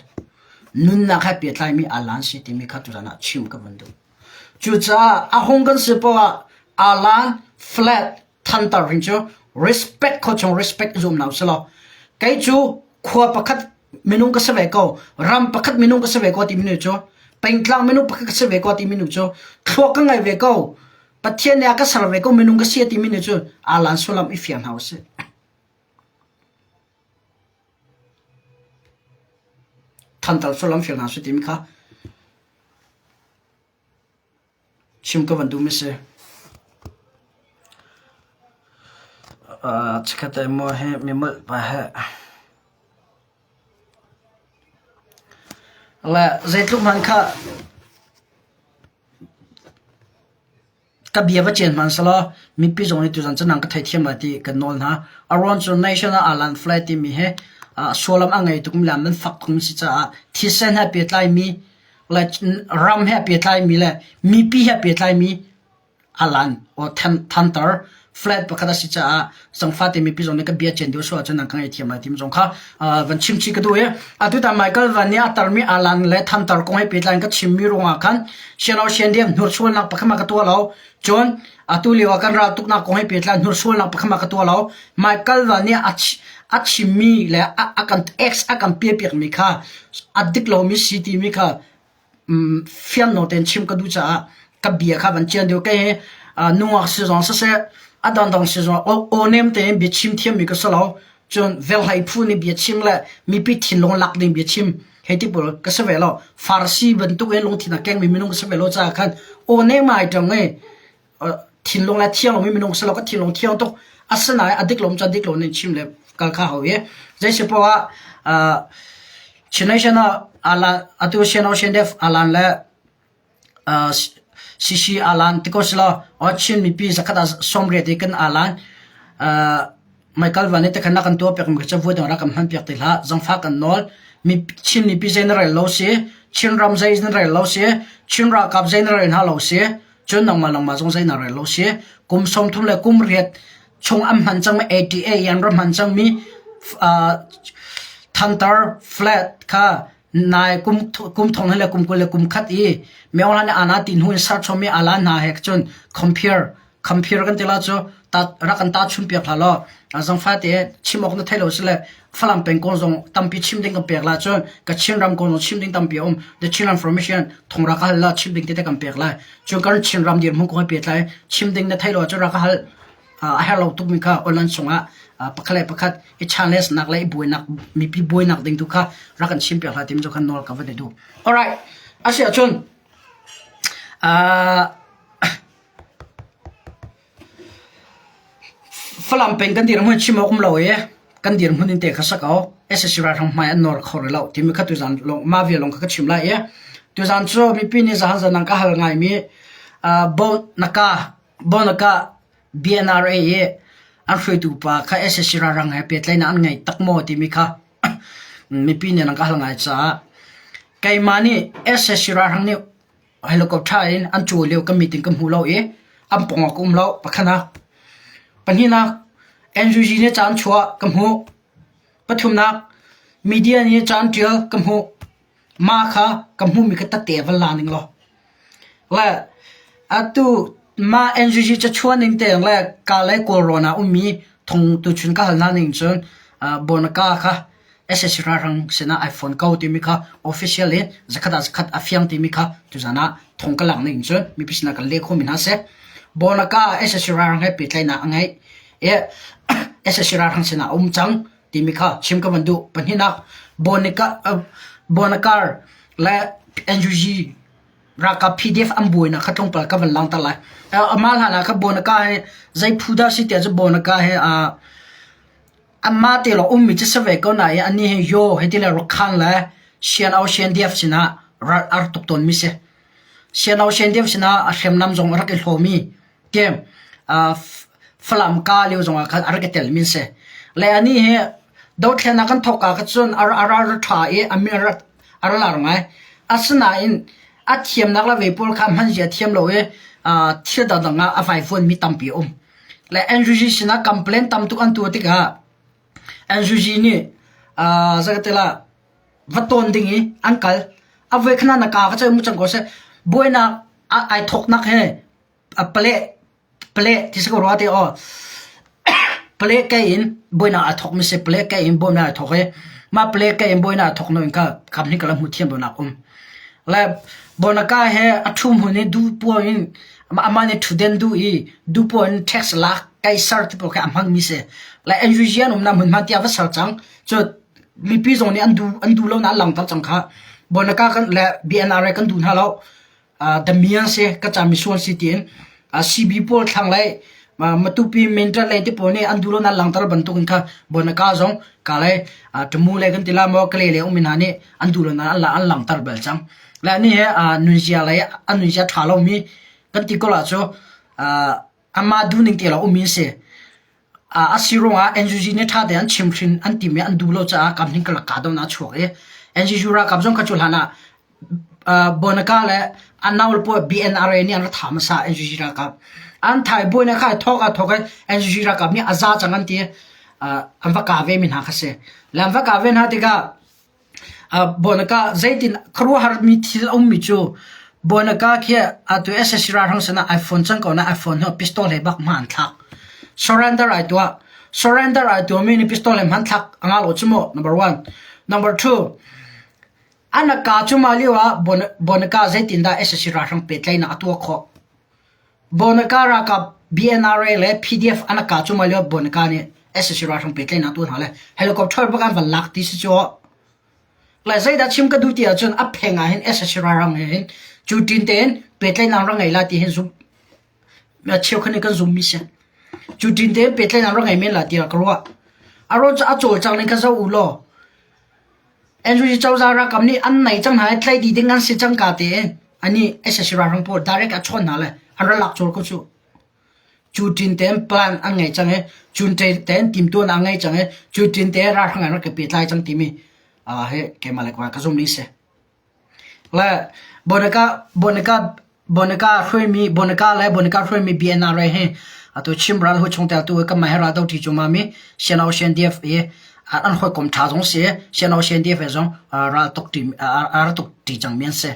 Nunnak he pehtlaimi alan si timi kha tuzan ah chim ka van duh. Cucaah a hung kan si poah ah alan flat thantar hin cu respect kho chung respect zum hna usih law kei cu khua pakhat minung ka si ve ko ram pakhat minung ka si ve ko timi nu cu pengtlang minung pakhat ka si ve ko timi nu cu thluak ka ngei ve ko Pathian nih a ka ser ve ko minung ka si timi nu cu alan sullam i fiang hna usih. Thantar sullam fiang hna usih timi kha chim ka van duhmi si. Chikkhat te maw hi mi molh pa he. Le zeitluk hmanh kha Ka bia va cian hmanhsehlaw mipi zong nih tuzan cu nang ka theithiam lai ti kan nawl hna. A ruang cu National Alan Flight timi hi sullam a ngei tukmi le man fak tukmi si caah thisen he pehtlaimi le ram he pehtlaimi le mipi he pehtlaimi alan or thantar flat pakhat a si caah zangfate mipi zong nih ka bia cian deuh sual ahcun nan ka ngaihthiam lai timi zong kha van chim chih ka duh i atutan Michael Van nih a tarmi alan le thantar kong he pehtlai in ka chimmi ruangah khan siano siandiam hnursualnak pakhat ma ka tuah lo cun atu lio ah kan raltuknak kong he pehtlai hnursualnak pakhat ma ka tuah lo Michael Van nih a chimmi le a kan ex a kan piapiakmi kha a dik lomi si timi kha fiangno tein chim ka duh caah ka bia kha van cian deuh. Kei hi nungak si zong siseh, a dangdang si zong aw nem tein bia chim thiammi ka si lo. Cun velhlei phu nih bia chim le mipi thinlung lak ding bia chim hei ti pawl ka si ve lo. Farasi bantuk in lungthin a kengmi minung ka si ve lo caah khan aw nem ai ṭang i thinlung le thiang lomi minung si lo ka thinlung thiang tuk asinain a dik lo cu a dik lo ning chim le kal kha hau i zei si poah ah Chination ah alan atu Shen Shen Def alan le Sisi alan tiko sila Chin mipi zakhat ah sawmriat i kan alan Michael Van te khan kan tuah piak mi kha vuai dang rak kan hman piak te hlah zangfah kan nawl mi Chin mipi zei na rel lo si Chin ram zei na rel lo si Chin ralkap zei na rel hna lo si Cun nangmah nangmah zong zei na rel lo si. Kum 30 le kum riat chung an hman cangmi ATA i an ra hman cangmi thantar flat kha nai kum kum thong le kum 20 le kum khat i Myohla nih ana ti hnu in ser chommi ala hna he cun compare compare kan ti la cu ta rak kan ta chun piak hlah law zangfa te chim awk na thei lo si le Falam peng kong zong tampi chim ding kan pek la cun Kachin ram kong zong chim ding tampi a um. The Chin Information thong ra ka hal la chim ding tete kan pek lai. Cun kan Chin ram dirhmun kong he pehtlai chim ding na thei lo cun ra ka hal a herh lo tukmi kha online chungah pakhat le pakhat i challenge nak le i buainak mipi buainak ding tu kha rak kan chim piak hlah timi cu khan nawl ka van i duh. Alright. Asi ahcun uh, Falam peng kan dirhmun chim awk um lo i kan dirhmun in te kha sa ko. SSC ralhrang hmai an nawr kho rih lo timi kha tuzan lawng mah vial lawng kha ka chim lai i tuzan cu mipi nih zahan zan an ka hal ngaimi bo naka bo naka BNRA i an hruaitu pa kha SSC ralhrang he pehtlaihnak an ngei tak maw timi kha mipi nih an ka hal ngai caah keimah nih SSC ralhrang nih Helicopter in an cawi lio ka mit in ka hmu lo i an pawng ah ka um lo pakhatnak. Pahnihnak, NUG nih ca an chuah ka hmuh. Pathumnak, media nih ca an ṭial ka hmuh. Mah kha ka hmuhmi kha tette van la ning law. Le atu mah NUG cachuah ning tein le Kalay Kawlrawn ah ummi thong tuchun ka hal hna ning cun Bonaka kha. SSC ralhrang sinah ai phone ko timi kha official in zakhat ah zakhat a fiang timi kha tuzan ah thong ka lak ning cun mipi sinah kan leh khomi hna seh. Bonaka SSC ralhrang he pehtlaihnak a ngeih i SSC ralhrang sinah a um cang timi kha chim ka van duh. Pahnihnak Bonika Bonakar le NUG ralkap PDF an buainak kha tlawmpal ka van langhter lai. Amah hlan ah kha Bonaka hi zei phu dah si tiah cu Bonaka hi Anmah te lawng ummi cu si ve ko nain anih hi Yaw hei ti le Rakhine le Siano CNDF sinah ral a rak tuk tawnmi si. Siano CNDF sinah a hriamnam zong a rak i hlawmi ti Falam ka lio zongah khan a rak i telmi an si. Le anih hi dothlennak kan thawk ah cun a ral a ṭha i a min a ra lar ngai. Asinain a thiamnak le ve pawl kha hman zia thiam lo i thil dangdang ah a vaivuanmi tampi a um. Le NUG sinah complaint tam tuk an tuah tikah NUG nih zeikatila va tawn ding i an kal. A voi khan na ka ka ceu mu cang ko seh. Buainak ai thawknak he a pale pale ti si ko rua te aw pale kai in buainak aa thawk mi si pale kai in buainak aa thawk i mah pale kai in buainak aa thawk no in kha kam hi ka la hmu thiam lo nak um. Le bonaka he a ṭhu hmun i duh puang in amah nih ṭhutden duh i duh puang in tax lak kai ser ti pawl khi a hmangmi si. Le NUG an umnak hmunhma tiah va ser cang. Cu mipi zong nih an duh an duh lo na an langhter cang kha. Bonaka kan le BNRA kan duh hna lo. Dami an si, ka ca misual si tiin CB pawl thlanglei Matupi mental lei te pawl nih an duh lo nan langhter bantuk in kha Bonaka zong ka lei Tamu lei kan ti la maw Kale lei ummi hna nih an duh lo nan an langhter bal cang. Le ni he nunzia lei an nunzia ṭha lomi kan ti ko la cu amah duhning te lo ummi si. A si ruangah NUG nih ṭha tein an chimhhrin an tim i an duh lo caah kamhning karlak kahdohnak a chuak i NUG ralkap zong kha cu hlan ah Bonaka le a nau le pawl BNRA nih an rak thah hmasa NUG ralkap. An thah i buainak kha thawk ah thawk i NUG ralkap nih a za cang an ti i an va kah ve mi hna kha si. Le an va kah ve hna tikah Bonaka zeitin khuaruahharmi thil a ummi cu Bonaka khi atu SSC ralhrang sinah iPhone cang ko na iPhone hi pistol he bak hma an thlak. Surrender ai tuah. Surrender ai tuahmi nih pistol he hman thlak a ngah lo cu mu. Number one. Number two. Anaka cu mah lio ah Bonaka zeitindah SSC ralhrang pehtlaihnak a tuah khawh? Bonaka ralkap BNRA le PDF an ka cu lio Bonaka nih SSC ralhrang pehtlaihnak tuah hna le helicopter bak an van lak ti si cu. Le zeidah chim ka duh ti ahcun a pheng ah hin SSC ralhrang he hin cu tin tein pehtlaihnak rak ngei la ti hin zum cheukhat nih kan zum mi si. Cu tin tein pehtlaihnak rak ngei men la tiah ka ruah. A ruang cu a cawlcang ning kha zoh u law NUG cozah ralkap nih an nei cang hna i tlaih dih ding an si cang ka tein anih SSC ralhrang pawl direct a chawn hna le an ra lak cawl ko cu. Cu tin tein plan an ngei cang i cu tein timtuan an ngei cang i cu tin tein ralhrang an rak i pehtlai cang timi hi keimah le ka zum ning si. Le Bonaka Bonaka Bonaka hruaimi Bonaka le Bonaka hruaimi BNRA hi atu Chimral hu chungtel tu kan mah he ral do ṭi cuahmah mi CNO CNDF i an hawikom ṭha zong si CNO CNDF he zong ral tuk ṭi ral tuk ṭi cangmi an si.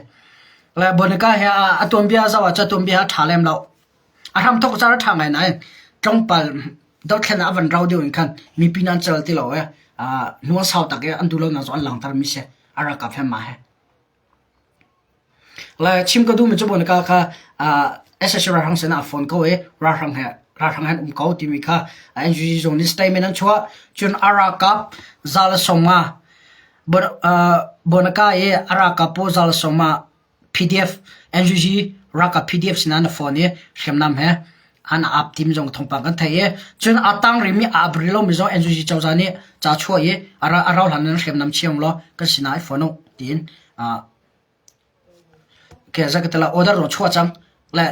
Le Bonaka he a tuanbia zoh ah cun tuanbia a ṭha lem lo. A hramthawk caan a ṭha ngai nain tlawmpal dothlen ah a van rau deuh in khan mipi nan cal ti lo i hnu a sau tak i an duh lonak zong an langhter mi si a ralkap he mah he. Le chim ka duhmi cu Monica kha SSC ralhrang sinah a phone ko i ralhrang he ralhrang he an um ko timi kha NUG zung nih statement an chuah. Cun a ralkap za le sawmnga Bonaka i a ralkap pawl za le sawmnga PDF NUG ralkap PDF sinah an phone i hriamnam he an ap tim zong thawngpang kan theih i cun a tang rihmi a ap rih lomi zong NUG cozah nih ca chuah i a rauh hlan in hriamnam chiang law kan sinah i phone u tiin Zakatala order ro chuah cang. Le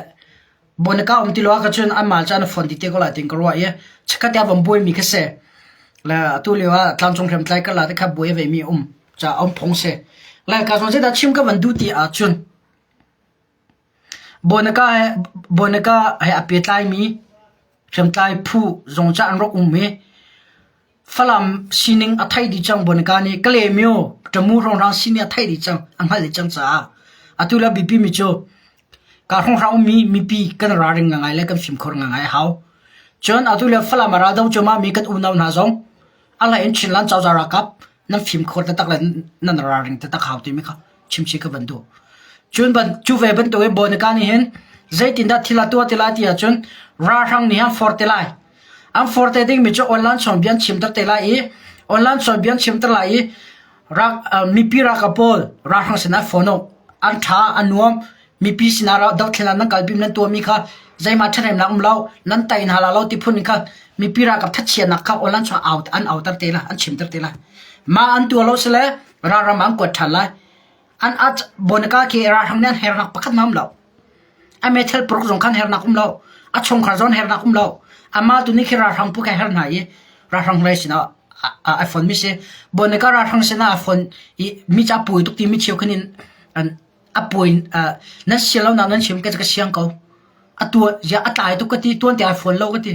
bonaka um ti lo ah cun anmah caan a phone ti te ko lai tin ka ruah i chikkhat te van buai mi kha si. Le atu lio ah tlangcung hriamtlai ka la te kha buai ve mi um ca um phung si. Le ka zong zeidah chim ka van duh ti ahcun bonaka he bonaka he a pehtlai mi hriamtlai phu zong ca an rak um i Falam sining a theih dih cang Bonika nih Kalaymyo Tamu hrawnghrang sining a theih dih cang a hngalh dih cang caah atu le biapi mi cu ka hrawnghrang ummi mipi kan ralring ngangai le kan fimkhur ngangai a hau. Cun atu le Falam a raldo cuahmah mi kan unau hna zong a hlei in Chinland cozah ralkap Nan fimkhur taktak le nan ralring taktak hau timi kha chimchih ka van duh. Cun ban, cu ve bantukin Bonika nih hin zeitindah thil a tuah ti lai ti ahcun ralhrang nih an forh te lai. An forh te dingmi cu online chawnbia an chimter te lai i online chawnbia an chimter lai i rak, uh, mipi ralkap pawl ralhrang sinah phone uh, an ṭha an nuam mipi sinah dothlennak nan kalpi nan tuahmi kha zeihmah ṭhathnemnak um lo nan tai hna la lo ti phun in kha mipi ralkap thachiatnak kha online chung out an auter te lai an chimter te lai mah an tuah lo sile ralram an kuat ṭhan lai an at bonaka khi ralhrang nih an hernak pakhat ma um lo a meithal paruk zong khan hernak um lo a chungkhar zong hernak um lo amah tu nih khi ralhrang pu kha her hna i ralhrang lei sinah a phone mi si bonaka ralhrang sinah a phone i mi ca pui tuk ti mi cheu khan in an a puai nan sian lo nak nan chim ka ka siang ko a tu ya a tlai tuk ka ti tuan te ai phone lo ka ti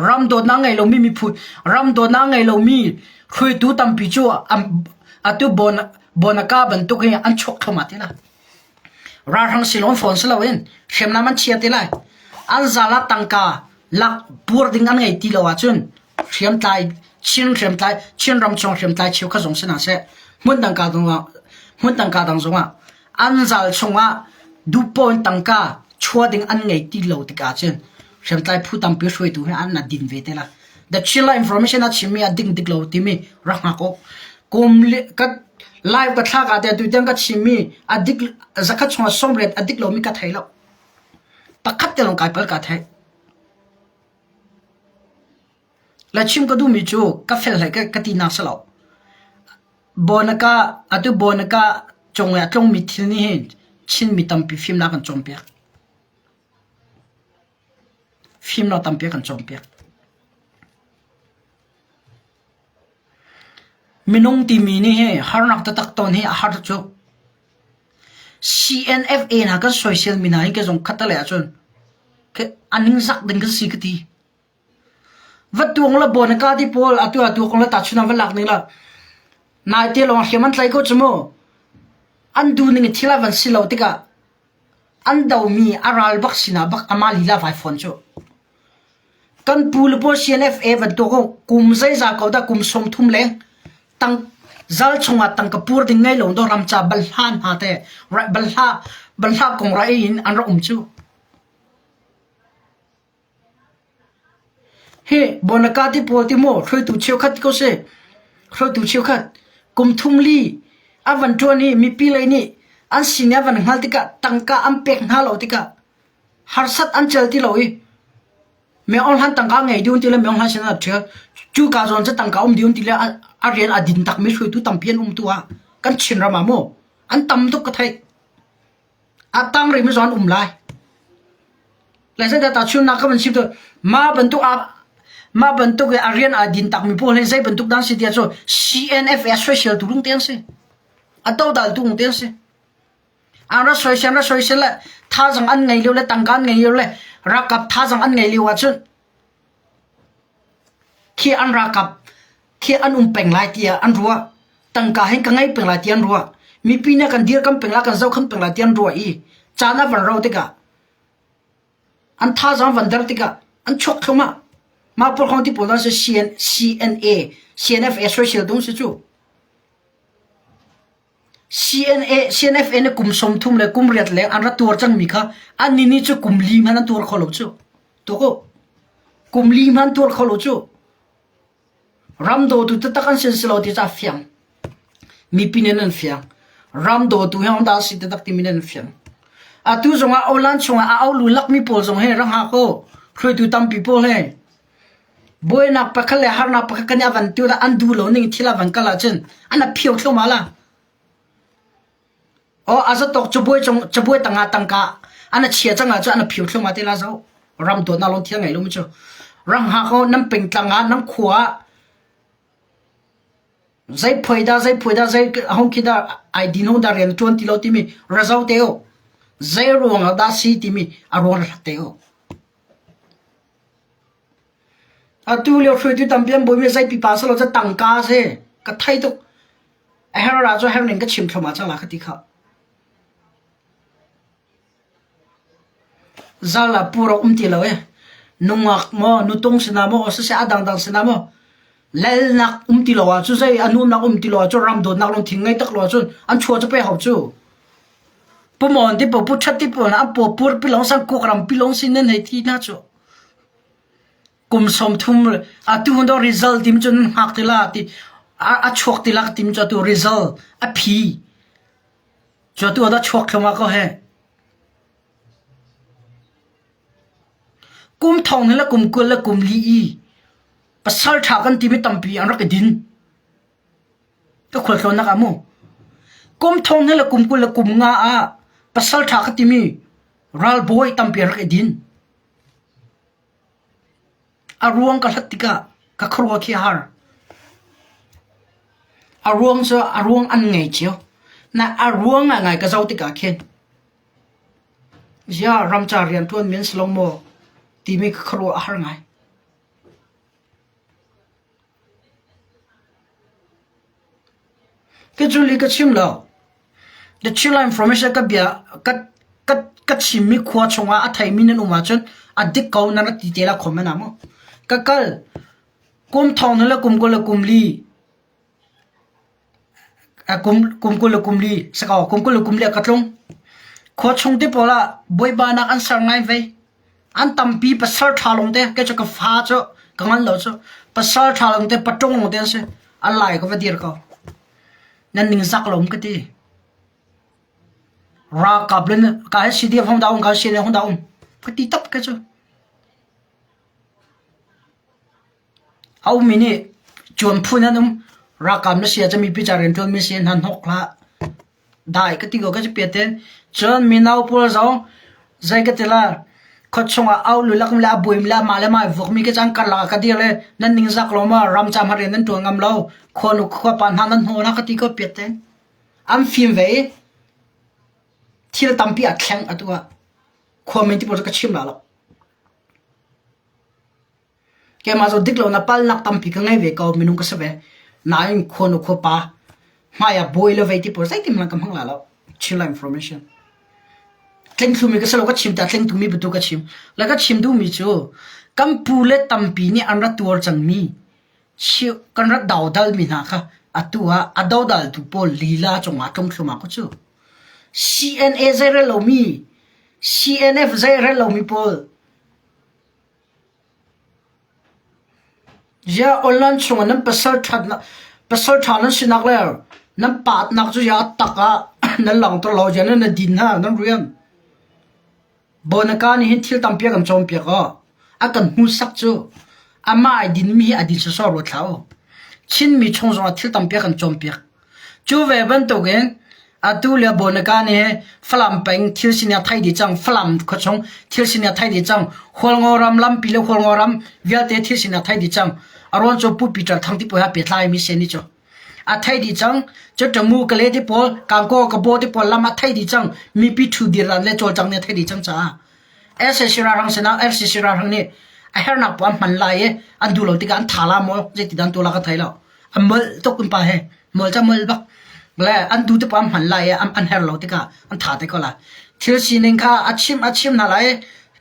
ram dawtnak ngei lomi miphun ram dawtnak ngei lomi hruaitu tampi cu atu bon bonaka bantuk hi an chuak thluahmah ti la ralhrang silon phone si loin hriamnam an chia ti lai an zala tangka lak pur ding an ngei ti lo ahcun hriamtlai Chin hriamtlai Chin ram chung hriamtlai cheukhat zong si hna seh hmun dang ka dang hmun dang ka dang zongah an zal chungah duhpawn tangka chua ding an ngei ti lo tikah cun hriamtlai phu tampi hruaitu he an din ve te la the Chinla information a chimmi a ding dik lo timi rak hngak u kum ka live ka thlak ah te tu tiang ka chimmi a dik zakhat chungah sawmriat a dik lomi ka thei lo pakhat te lawng kai pal ka thei Le chim ka duhmi cu ka fel hlei ka tinak si lo. Bonaka atu bonaka cung i a tlungmi thil nih hin Chinmi tampi fimnak kan cawnpiak. Fimnak tampi a kan cawnpiak. Minung timi nih hi harnak taktak ton hi a har cu. CNFA hna kan soiselmi hna hi ka zong khat le ahcun a ningzak ding kan si ka ti. Va tuang la bawn ka ti pawl atu atu kong la tahchun ah va lak ning la naite lawng hriam an tlai ko cu mu. An duh ning thil a van si lo tikah an domi a ral bak sinah bak amah lila vai fawn cu. Kan pu le pawl CNFA bantuk kum zeizah ko dah kum 30 leng tang zal chungah tangka pur ding ngei lo do ramca balhla hna te balhla balhla kong ra in an rak um cu. Hi bonaka ti pawl ti maw hruaitu cheukhat ko si. Hruaitu cheukhat kum thum li a van ṭuan i mipi lei nih an sin i a van hngal tikah tangka an pek hna lo tikah harsat an cel ti lo i Myeon hlan tangka ngei ding ti le Myeon hlan sin ah ṭhial cu ka zawn cu tangka um ding ti le a rian a din takmi hruaitu tampi an um tu ah kan Chin ram ah mu an tam tuk ka theih a tang rih mi zawn um lai le zeidah tahchunhnak ka van chim tu mah bantuk a mah bantuk i a rian a din takmi pawl hi zei bantuk dah an si tiah cu CNF a soisel tu lung te an si a dodal tu lung te an si An ra soisel an ra soisel le thazaang an ngei lio le tangka an ngei lio le ralkap thazaang an ngei lio ahcun khi an ralkap khi an um peng lai tiah an ruah. Tangka hin ka ngei peng lai tiah an ruah. Mipi nih kan dirkamh peng lai kan zohkhenh peng lai tiah an ruah i caan a van rau tikah an thazaang van der tikah an chuak thluahmah. Mah pawl kong ti pawl hna cu CN, CNA, CNFA soisel ding si cu. CNA, CNFA nih kum 30 le kum riat leng an ra tuar cangmi kha annih nih cu kum li hmanh an tuar kho lo cu. Tuk u. Kum li hmanh an tuar kho lo cu. Ram dawtu taktak an sin si lo ti ca fiang. Mipi nih an fiang. Ram dawtu hi dah si taktak timi nih an fiang. Atu zongah Olan chungah a aulu lakmi pawl zong hi rak hngak u. Hruaitu tampi pawl he Buainak pakhat le harnak pakhat kan i a van tu le an duh lo ning thil a van kal ahcun an a phio thluahmah la. Aw a zatawk cabuai cung cabuai tangah tangka an a chia cang ahcun an a phio thluahmah te la zo. Ram dawtnak lawng thil ngei lo mi cu. Ram hngak ko nan pengtlang ah nan khua ah zei phuai dah zei phuai dah zei hong khi dah ai din hong dah rian ṭuan ti lo timi ra te u. Zei ruang ah dah si timi a ruang ra te u. Atu lio hruaitu tampi an buaimi zei pipa si lo cu tangka a si. Ka thei tuk. A herh ah cun herh ning ka chim thluahmah cang la ka ti khah. Zal ah pur a um ti lo eh. Nungak maw, nutung sinah maw, siseh a dangdang sinah maw. Lalnak um ti lo ahcun zei a nuamnak um ti lo ahcun ram dawtnak lungthin ngei tak lo ahcun an chua cu pe hau cu. Pu Mon ti pu Ṭhat ti pawl an paw pur pi lawng san kuk ram pi lawng sin nan hei thi hna cu. Kum 30 atu hun do result tim cun hngak ti la ti a chuak ti la tim cu atu result a phi cu atu da chuak thluma ko he. Kum thong le kum 20 le kum li i pasal ṭha kan timi tampi an rak i din. Ka khualtlawnnak ah mu. Kum thong le kum 20 le kum nga ah pasal ṭha ka timi ralbawi tampi an rak i din. A ruang ka hlat tikah ka khuaruah khi a har. A ruang cu a ruang an ngei cio. Na a ruang ngaingai ka zoh tikah khin ziah ramca rianṭuan mi an si lo maw timi ka khuaruah a har ngai. Ka cu li ka chim lo. The Chinland Information ka bia ka ka ka chimmi khua chungah a theimi nan um ahcun a dik ko nan rak ti te la comment ah mu. Ka kal kum thong le kum 20 le kum li kum kum 20 le kum li sakaw kum 20 le kum li ka tlung. Khua chung te pawl ah bawipa nak an ser ngai ve. An tampi pasal ṭha lawng te kei cu ka fa cu ka ngan lo cu pasal ṭha lawng te paṭung lawng te an si. A lai ka va dir ko. Nan ningzak lo ka ti. Ralkap le ka hi CDF hong dah um ka CNA hong dah um ka ti tap ke cu. A ummi nih cuan phun an um. Ralkap na si ah cun mipi ca rianṭuan mi si hna hnok hlah. Dai ka ti ko ka si piat in. Cun mino pawl zong zei ka ti la khuachung ah au lu lak le a buaimi le mah le mah i vuakmi khi cu an karlak ah ka dir le nan ningzak lo maw ram ca hmanh rian nan ṭuan ngam lo khuanu khuapa hna nan hnaw hna ka ti ko piat in. An fim ve i thil tampi a thleng atu ah khuami ti pawl cu ka chim la lo. Keimah cu dik lonak palnak tampi ka ngei ve ko, minung ka si ve. Nain khuanu khuapa hmai ah bawi le vei ti pawl zeitin hmanh ka hmang la lo. Chinland information. Tlingthlumi ka si lo, ka chim ta tlingtumi batu ka chim. Le ka chim duhmi cu kan pu le tampi nih an rak tuar cangmi kan rak dodalmi hna kha atu ah a dodaltu pawl lila cungah tlungthlum ah ku cu. CNA zei rel lomi, CNF zei rel lomi pawl Ziah online chungah nan pasal ṭha nan sinak le nan patnak cu ziah a tak ah nan langhter lo, ziah nan din hna, nan rian. Bonaka nih hin thil tampi a kan cawnpiak aw. A kan hmuhsak cu amah ai dinmi hi a din sawsawh ruat hlah u. Chinmi chung zongah thil tampi a kan cawnpiak. Cu ve bantukin atu le Bonaka nih Falam peng thil sining a thei dih cang. Falam khuachung thil sining a thei dih cang. Hualngo ram lampi le Hualngo ram vialte thil sining a thei dih cang. A ruang cu Pu Peter Thang ti pawl he pehtlai mi si ni cu. A thei dih cang. Cu Tamu Kale ti pawl, Kangkaw Kabo ti pawl lam a thei dih cang. Mipi thu dir dan le cawlcang nih a thei dih cang caah SAC ralhrang sinah FCC ralhrang nih a hernak paoh an hman lai i an duh lo tikah an tha la maw zeiti dan tu la ka thei lo. A molh tuk in pa he molh ca molh bak le an duh te paoh an hman lai i an her lo tikah an tha te ko lai. Thil sining kha a chim a chim hna lai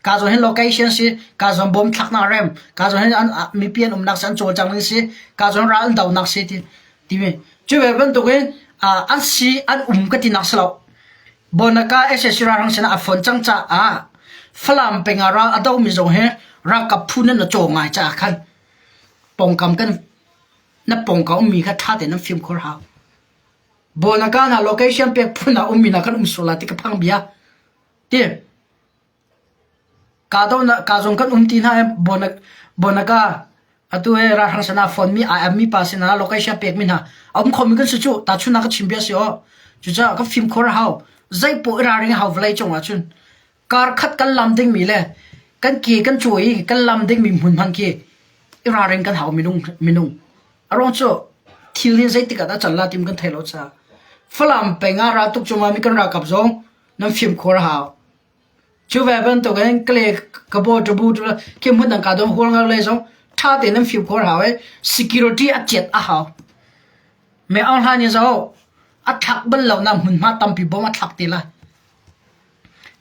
ka zawn hin location si ka zawn bom thlaknak rem ka zawn hin an mipi an umnak si an cawlcang ning si ka zawn ral an donak si ti timi cu ve bantukin an si an um ka ti nak si lo Bonaka sac ralhrang sinah a fon cang caah Falam peng ah ral a domi zong hi ralkap phu nan na caw ngai caah khan pawngkam kan na pawngkam ummi kha ṭha tein nan fimkhur hau. Bonaka hna location pek phun ah ummi hna kan um sual lai ti ka phang bia. Ti Ka zong kan um ti hna i Bonaka atu hi ralhrang sinah phone mi ai mi pa sinah location pekmi hna a um khomi kan si cu tahchunhnak ka chim bia si aw. Cucaah ka fimkhur a hau. Zeipoh i ralring a hau vawlei cung ahcun. Kar khat kan lam dingmi le kan ke kan cawi i kan lam dingmi hmun hmanh khi i ralring kan hau minung minung. A ruang cu thil hi zeitik ah dah can la tim kan thei lo caah. Falam peng ah raltuk cungah mi kan ralkap zong nan fimkhur a hau. Cu ve bantukin kale ka baw ṭabu khi hmun dang ka dong hual ngar le zong ṭha tein nan fimkhur hau i security a ciat a hau. Me Aung Hlaing nih zoh a thlak bal lo nak hmunhma tampi bom a thlak te lai.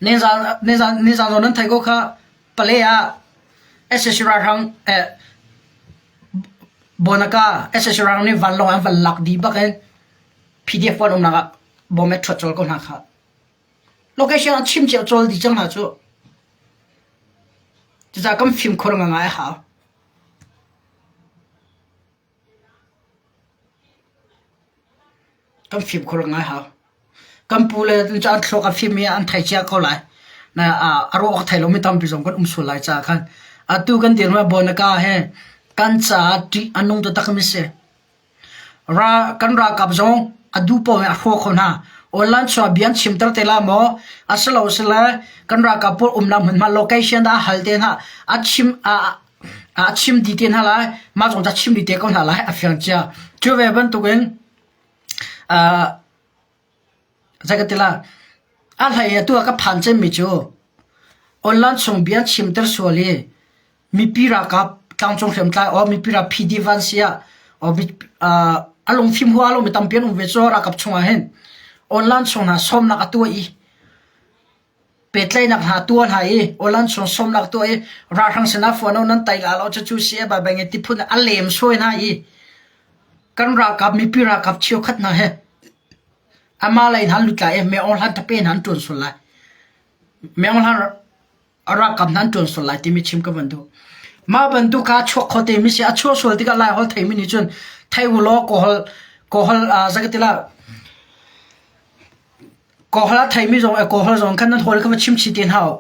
Nizan nizan nizan zong nan thei ko kha pale ah SSC ralhrang eh. Bonaka SSC rang nih vanlawng an van lak dih bak in PDF pawl umnak ah bom he ṭhuat cawl ko hna kha. Location an chim cio cawl dih cang hna cu. Cucaah kan fimkhur ngangai a hau. Kan fimkhur ngai hau. Kan pu le cu an thluak a fim i an thei cia ko lai. Na a ruah awk thei lomi tampi zong kan um sual lai caah khan atu kan dirhmun ah Bonaka he kan caah ṭih a nung taktakmi si. Ra kan ralkap zong a duh paoh in a hrawh kho hna. Online chungah bia an chimter te la maw? Asilo sile kan ralkap pawl umnak hmunhma location dah a hal te hna. A chim a a chim dih te hna lai. Mah zong cu a chim dih te ko hna lai. A fiang cia. Cu ve bantukin uh, zei ka ti la? A hlei atu ah ka phan cemmi cu online chung bia chimter sual i mipi ralkap tlangcung hriamtlai or mipi ral PD van si ah or a lungfim hua lo mi tampi an um ve cu ralkap chungah hin online chung hna sawmnak a tuah i pehtlaihnak hna tuah hna i online chung sawmnak tuah i ralhrang sinah fuan nan tai la lo cu si ba bang ti phun a lem suai hna i kan ralkap mipi ralkap cheukhat hna he ama lei hna lut lai i me ong hlan tape hna an tuan sul lai me ong hlan a ralkap hna an ṭuan sual lai timi chim ka van duh. Mah bantuk kha chuak kho te mi si a chuah sual tikah Lai holh theimi nih cun thei u law Kawlholh Kawlholh zei ka ti la Kawlholh a theimi zong Kawlholh zong khan nan hawl kha va chim chih te hna u.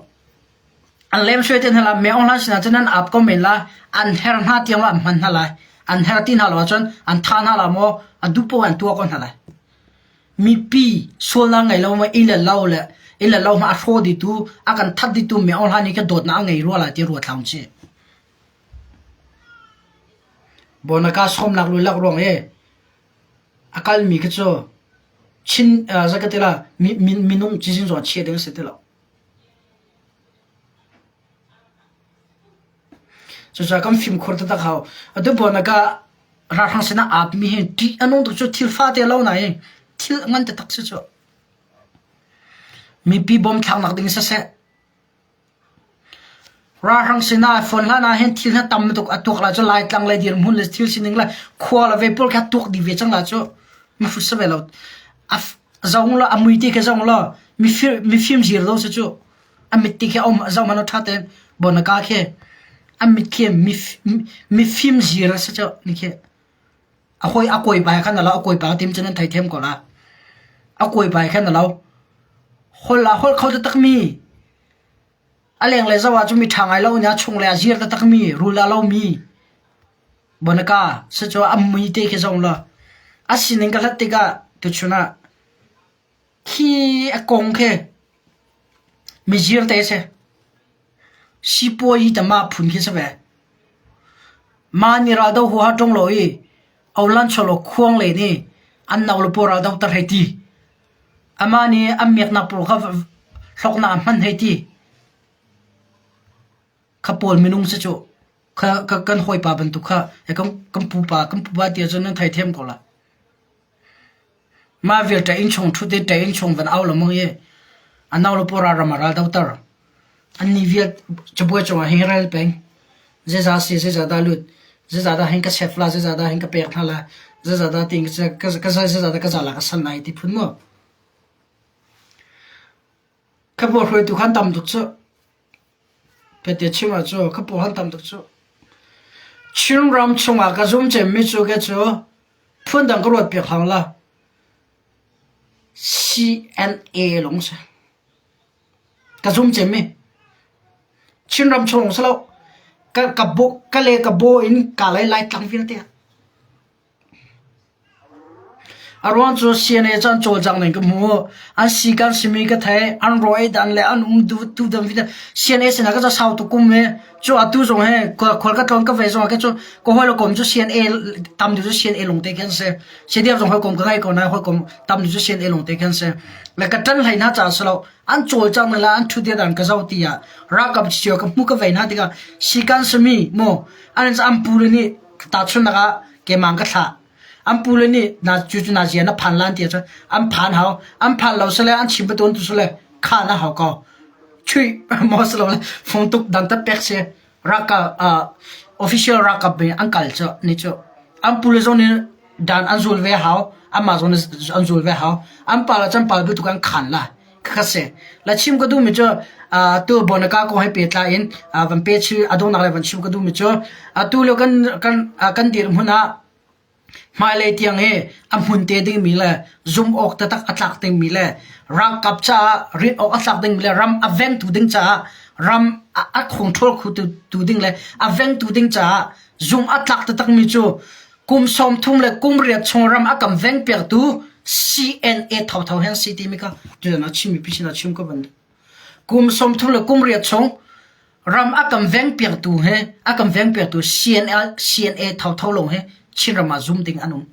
An lem suai te hna la me ong hlan sinah cun nan ap ko men la an her hna tiang la an hman hna lai an her ti hna lo ahcun an tha hna la maw a duh paoh an tuah ko hna lai. Mipi sualnak ngei lo ma inn le lo le inn le lo hmah a hraw dihtu a kan that dihtu mi Aung Hlan nih khan dawtnak a ngei rua lai ti ruat hlah usih. Bonaka sawmnak lulak ruang i a kalmi khi cu Chin zei ka ti la minung cizin zong chia ding a si ti lo. Cucaah kan fimkhur taktak hau. Atu bonaka ralhrang sinah aa apmi hi ṭih a nung tuk cu thil fate lo nain thil ngan taktak si cu. Mipi bom thlaknak ding siseh, ralhrang sinah phone hlan ah hin thil hi tam tuk a tuak lai cu Laitlang le dirhmun le thil sining le khua le ve pawl kha tuak dih ve cang la cu mifut si ve lo. A zong lo a mui ti khi zong lo mifim zir do si cu. A mit ti khi a um zoh hmanh u ṭha tein bonaka khi a mit khi mifim zir a si cu ni khi a hawi a kawipa he khan a lo a kawipa tim cun an thei thiam ko la a kawipa he khan a lo hol a hol kho taktak mi a lenglei zoh ah cun mi ṭha ngai lo nih a chunglei a zir taktak mi rul a lo mi bonaka si cu a mui te khi zong lo a sining ka hlat tikah tuchun ah Khi a kong khi mizir te a si. Sipuazi tama phun khi si ve. Mah nih raldo huaha ṭung lo i Olan cholo khuang len i an no le pawl raldo ter hei ti. Amah nih an miaknak pawl kha hloknak ah hman hei ti. Kha pawl minung si cu. Kha kan hawipa bantuk kha kan kan pupa kan pupa ti ahcun nan theithiam ko lai. Mah vialte innchung ṭhut i ṭe innchung van au lengmang i a no le pawra ram ah ral doter. Annih vial cabuai cungah hin rel peng. Zeizah si, zeizah dah lut, zeizah dah hin ka chef la, zeizah dah hin ka pek hna la, zeizah dah tiin ka ka zeizah dah ka zal ah ka san lai ti phun maw? Ka paw hruaitu khan tam tuk cu. Pete chim ah cu ka paw han tam tuk cu. Chinram chungah ka zum cemmi cu ke cu Phundang ka ruat piak hlang la. CNA lawng si. Ka zum cem mi. Chinram chung si lo. Ka ka bo ka le ka bo in ka lai lai tlang vialte. A ruang cu CNA cu an cawlcang ning ka hmu. An si kan simi ka thei. An rawi dan le an um du tu dan vialte. CNA sinah ka sau tu kum he cu atu zong he khual ka tlawn ka ve zong ah ke cu ka hawi le kom cu CNA tam deuh cu CNA lung te khin si. CDF zong hawikom ka ngei ko na hawikom tam deuh cu CNA lung te khin si. Le ka ṭan hlei hna caah si lo. An cawlcang le an ṭhu dan ka zoh ti ah ralkap cio ka hmu ka vei hna tikah sikan simi mu an an pu le nih tahchunhnak ah kemang ka thlah. An pu le nih na cu cu na zia na phan lan ti ahcun an phan hau. An phan lo sile an chim beton tu sile kha na hau ko. Chui maw si lo le fung tuk dan tat pek si. Ralkap uh, official ralkap an kal cu ni cu. An pule zong nih dan an zul ve hau. Anmah zong nih an zul ve hau. An pa le can pa bantuk an khan la. Khakha si. La chim ka duhmi cu tu Bonaka kong he pehtlai in van pe chi a donghnak le van chim ka duhmi cu atu lio kan kan kan dirhmun ah Hmailei tiang hi a hmun te dingmi le zumh awk taktak a tlak dingmi le ralkap caah rinh awk a tlak dingmi le ram a vengtu ding caah ram a control khotu ding le a vengtu ding caah zumh a tlak taktakmi cu kum 30 le kum riat chung ram a kan vengpiaktu CNA thotho hen si timi kha tutan ah Chin mipi sinah chim ka van duh. Kum 30 le kum riat chung ram a kan vengpiaktu he a kan vengpiaktu CNL CNA thotho lawng he Chinram ah zum ding an um.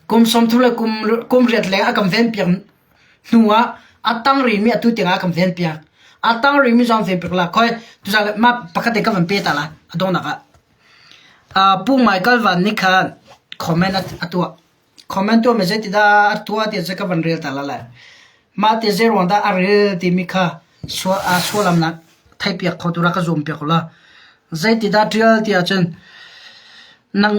Kum 30 le kum kum riat leng a kan venpiak hnu ah a tang rihmi atu tiang ah a kan venpiak. A tang rihmi zong venpiak la khoi tuzaan mah pakhat te ka van pe ta la a donghnak ah. Uh, Pu Michael Van nih khan comment a tuah. Comment tuahmi zeitidah a tuah ti cu ka van rel ta la lai. Mah ti zeiruang dah a rel timi kha sualamnak theihpiak kho tu rak ka zuampiak u law. Zeitidah ṭial ti ahcun nang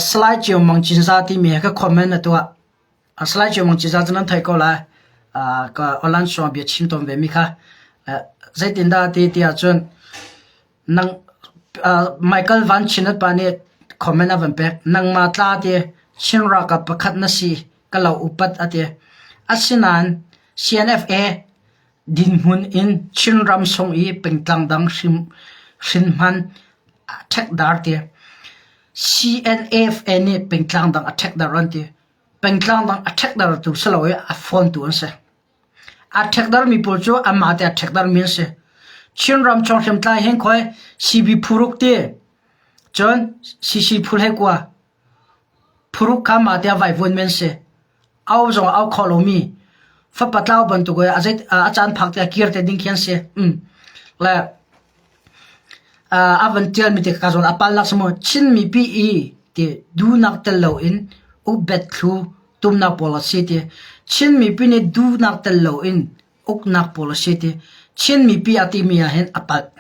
Salai Cio Mang Cinza timi he ka comment na tuah. Salai Cio Mang Cinza cu nan theih ko lai. Ka online sawng bia chim tawn ve mi kha. Zeitindah ti ti ahcun Nang Michael Van Chinat pa nih comment a van pek. Nangmah tla ti Chin ralkap pakhat na si ka lo upat a ti. Asinain CNFA dinhmun in Chinram sung i pengtlang dang hrim hrinhman a ṭhekdar ti. CNFA nih pengtlang dang a ṭhekdar an ti. Pengtlang dang a ṭhekdartu si lo i a fawntu an si. Aa ṭhekdarmi pawl cu anmah te aa ṭhekdarmi an si. Chinram chung hriamtlai hin khoi CB phuruk ti cun CC phul hei kua phuruk kha mah te a vaivuanmi an si. Au zong a au kho lomi fapa tlau bantuk i a zei a caan phak te a kir te ding khi an si. Um. Le a van ṭialmi te ka zawn a palnak si maw Chin mipi i ti duhnak tel loin ukbet thlu tumnak pawl a si ti Chin mipi nih duhnak tel loin uknak pawl a si ti Chin mipi a timi ah hin a palh.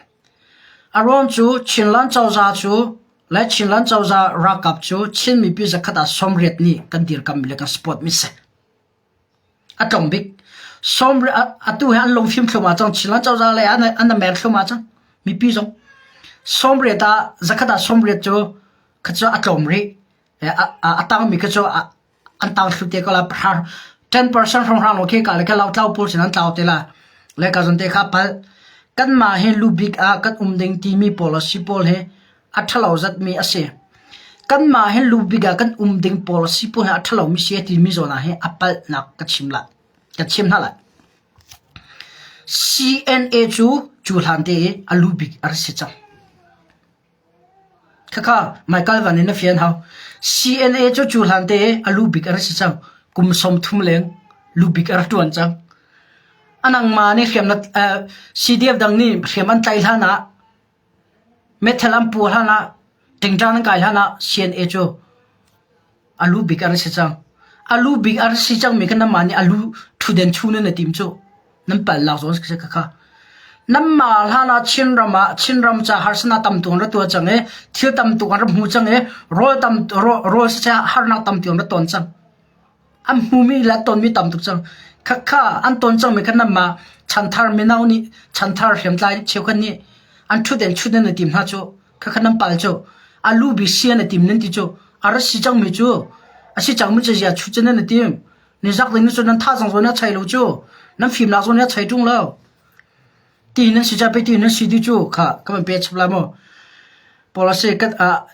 A ruang cu Chinland cozah cu le Chinland cozah ralkap cu Chin mipi zakhat ah 80 nih kan dirkammi le kan support mi si. A tlawm bik. Atu hi an lungfim thluahmah cang. Chinland cozah lei ah an i mer thluahmah cang. Mipi zong. 80 ah zakhat ah 80 cu kha cu a tlawm rih. A tangmi kha cu an tang thlu te ko la. 10% hrawnghrang lo khi ka le kha lautlau pawl sin an tlau te la. Le ka zon te kha pal. Kanmah hi lubik ah kan um ding timi policy pawl hi a ṭhalo zatmi a si. Kanmah hi lubik ah kan um ding policy pawl hi a ṭhalomi si a timi zawn ah hin a palhnak ka chim lai. Ka chim hna lai. CNA cu cu hlan te i a lubik a rak si cang. Khakha Michael Van in a fian hau. CNA cu cu hlan te i a lubik a rak si cang. Kum 30 leng lubik a rak ṭuan cang. A nangmah nih hriam na, uh, CDF dang nih hriam an tlaih hlan ah Meithal an puah hlan ah ṭingṭang an kai hlan ah CNA cu a lu bik an si cang. A lu bik an si cangmi kha nanmah nih a lu ṭhutden chung nan i tim cu. Nan palhnak zawn si khakha. Nanmah hlan ah Chinram ah Chinram ca harsatnak tam tuk an ra tuah cang i thil tam tuk an ra hmu cang i rawl tam rawl siseh harnak tam tuk an ra ton cang. An hmumi le tonmi tam tuk cang. Khakha an ton cangmi kha nanmah chanthar mino nih chanthar hriamtlai cheukhat nih an ṭhutden chut nan i tim hna cu. Khakha nan pal cu. A lu bi si an i tim nan ti cu. A ra si cangmi cu a si cangmi cu zia chut cu nan i tim. Nizak ding cu nan tha zong zawn a chei lo cu. Nan fimnak zawn a chei ṭung lo. Ti nan si ca pe ti nan si ti cu kha ka van pe chap lai mu. Policy kat ah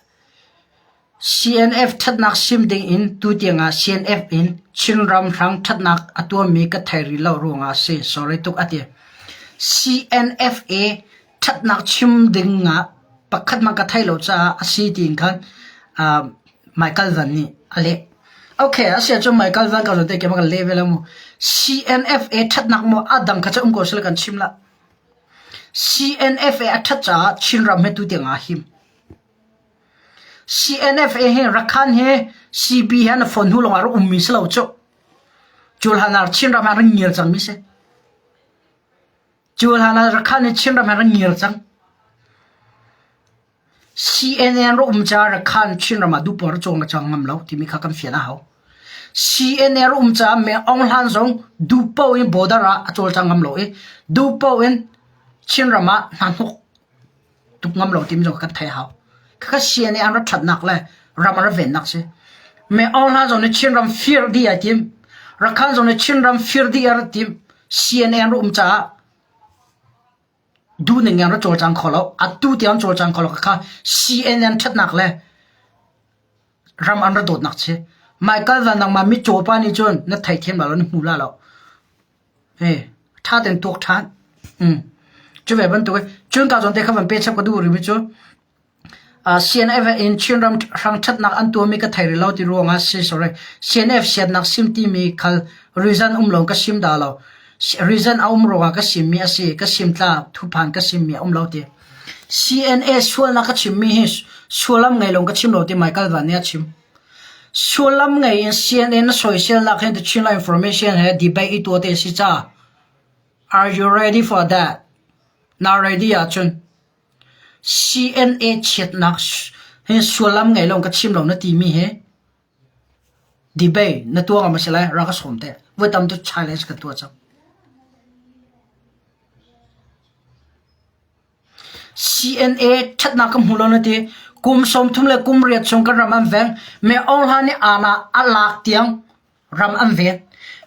CNF ṭhatnak sim dingin tutiang ah CNF in Chinram hrang ṭhatnak a tuahmi ka thei rih lo ruangah a si. Sorry tuk a ti. CNFA ṭhatnak chim dingah pakhat hmanh ka theih lo caah a si tiin khan uh, Michael Van nih a leh. Okay, a si ahcun Michael Van ka zawn te keimah kan leh ve lo mu. CNFA ṭhatnak maw a dang kha cu um ko sila kan chim lah. CNFA a ṭhat caah Chinram he tutiang aa him. CNFA hi Rakhan hi CB he an phone hnu lawngah rak ummi si lo cu. Cu hlan ah Chinram ah rak ngir cangmi si. Cu hlan ah Rakhan hi Chinram ah rak ngir cang. CNN rak um ca Rakhan Chinram ah duhpoah rak cawng le cang ngam lo timi kha kan fian a hau. CNN rak um caah Me Aung Hlan zong duhpoah in border ah a cawlcang ngam lo i duhpoah in Chinram ah hnahnok tuk ngam lo timi zong kan theih a hau. Khakha CNA an rak ṭhatnak le ram an rak vennak si. Me Aung Hlan zong nih Chinram fir dih ai tim. Rakhan zong nih Chinram fir dih a rak tim. CNA an rak um caah duhning in an rak cawlcang kho lo. Atu tiang an cawlcang kho lo. Khakha CNN ṭhatnak le ram an rak dawtnak si. Michael Van nangmah mitcaw pa nih cun na theithiam la lo, na hmu la lo. Hei, ṭha tein tuak ṭhan. Mm. Cu ve bantuk in cun ka zawn te kha van pe chap ka duh rih mi cu uh, CNF in Chinram hrang ṭhatnak an tuahmi ka thei rih lo ti ruangah si sorry CNF siatnak sim timi khal reason um lo ka sim da lo reason a um ruangah ka sim mi a si ka sim tla thuphan ka sim mi a um lo ti CNA sualnak ka chim mi hi sualam ngei lo ka chim lo ti Michael Van nih a chim Sullam ngei in CNN na soiselnak he The Chinland Information he debate i tuah te si ca. Are you ready for that? Na ready ahcun CNA chiatnak he sullam ngei lo ka chim lo na timi he debate na tuah ngam a si lai rak ka sawm te. Voi tam tu challenge ka tuah cang. CNA ṭhatnak ka hmu lo na ti. Kum 30 le kum riat chung kan ram an veng. Me Aung Hla nih aana a lak tiang ram an ven.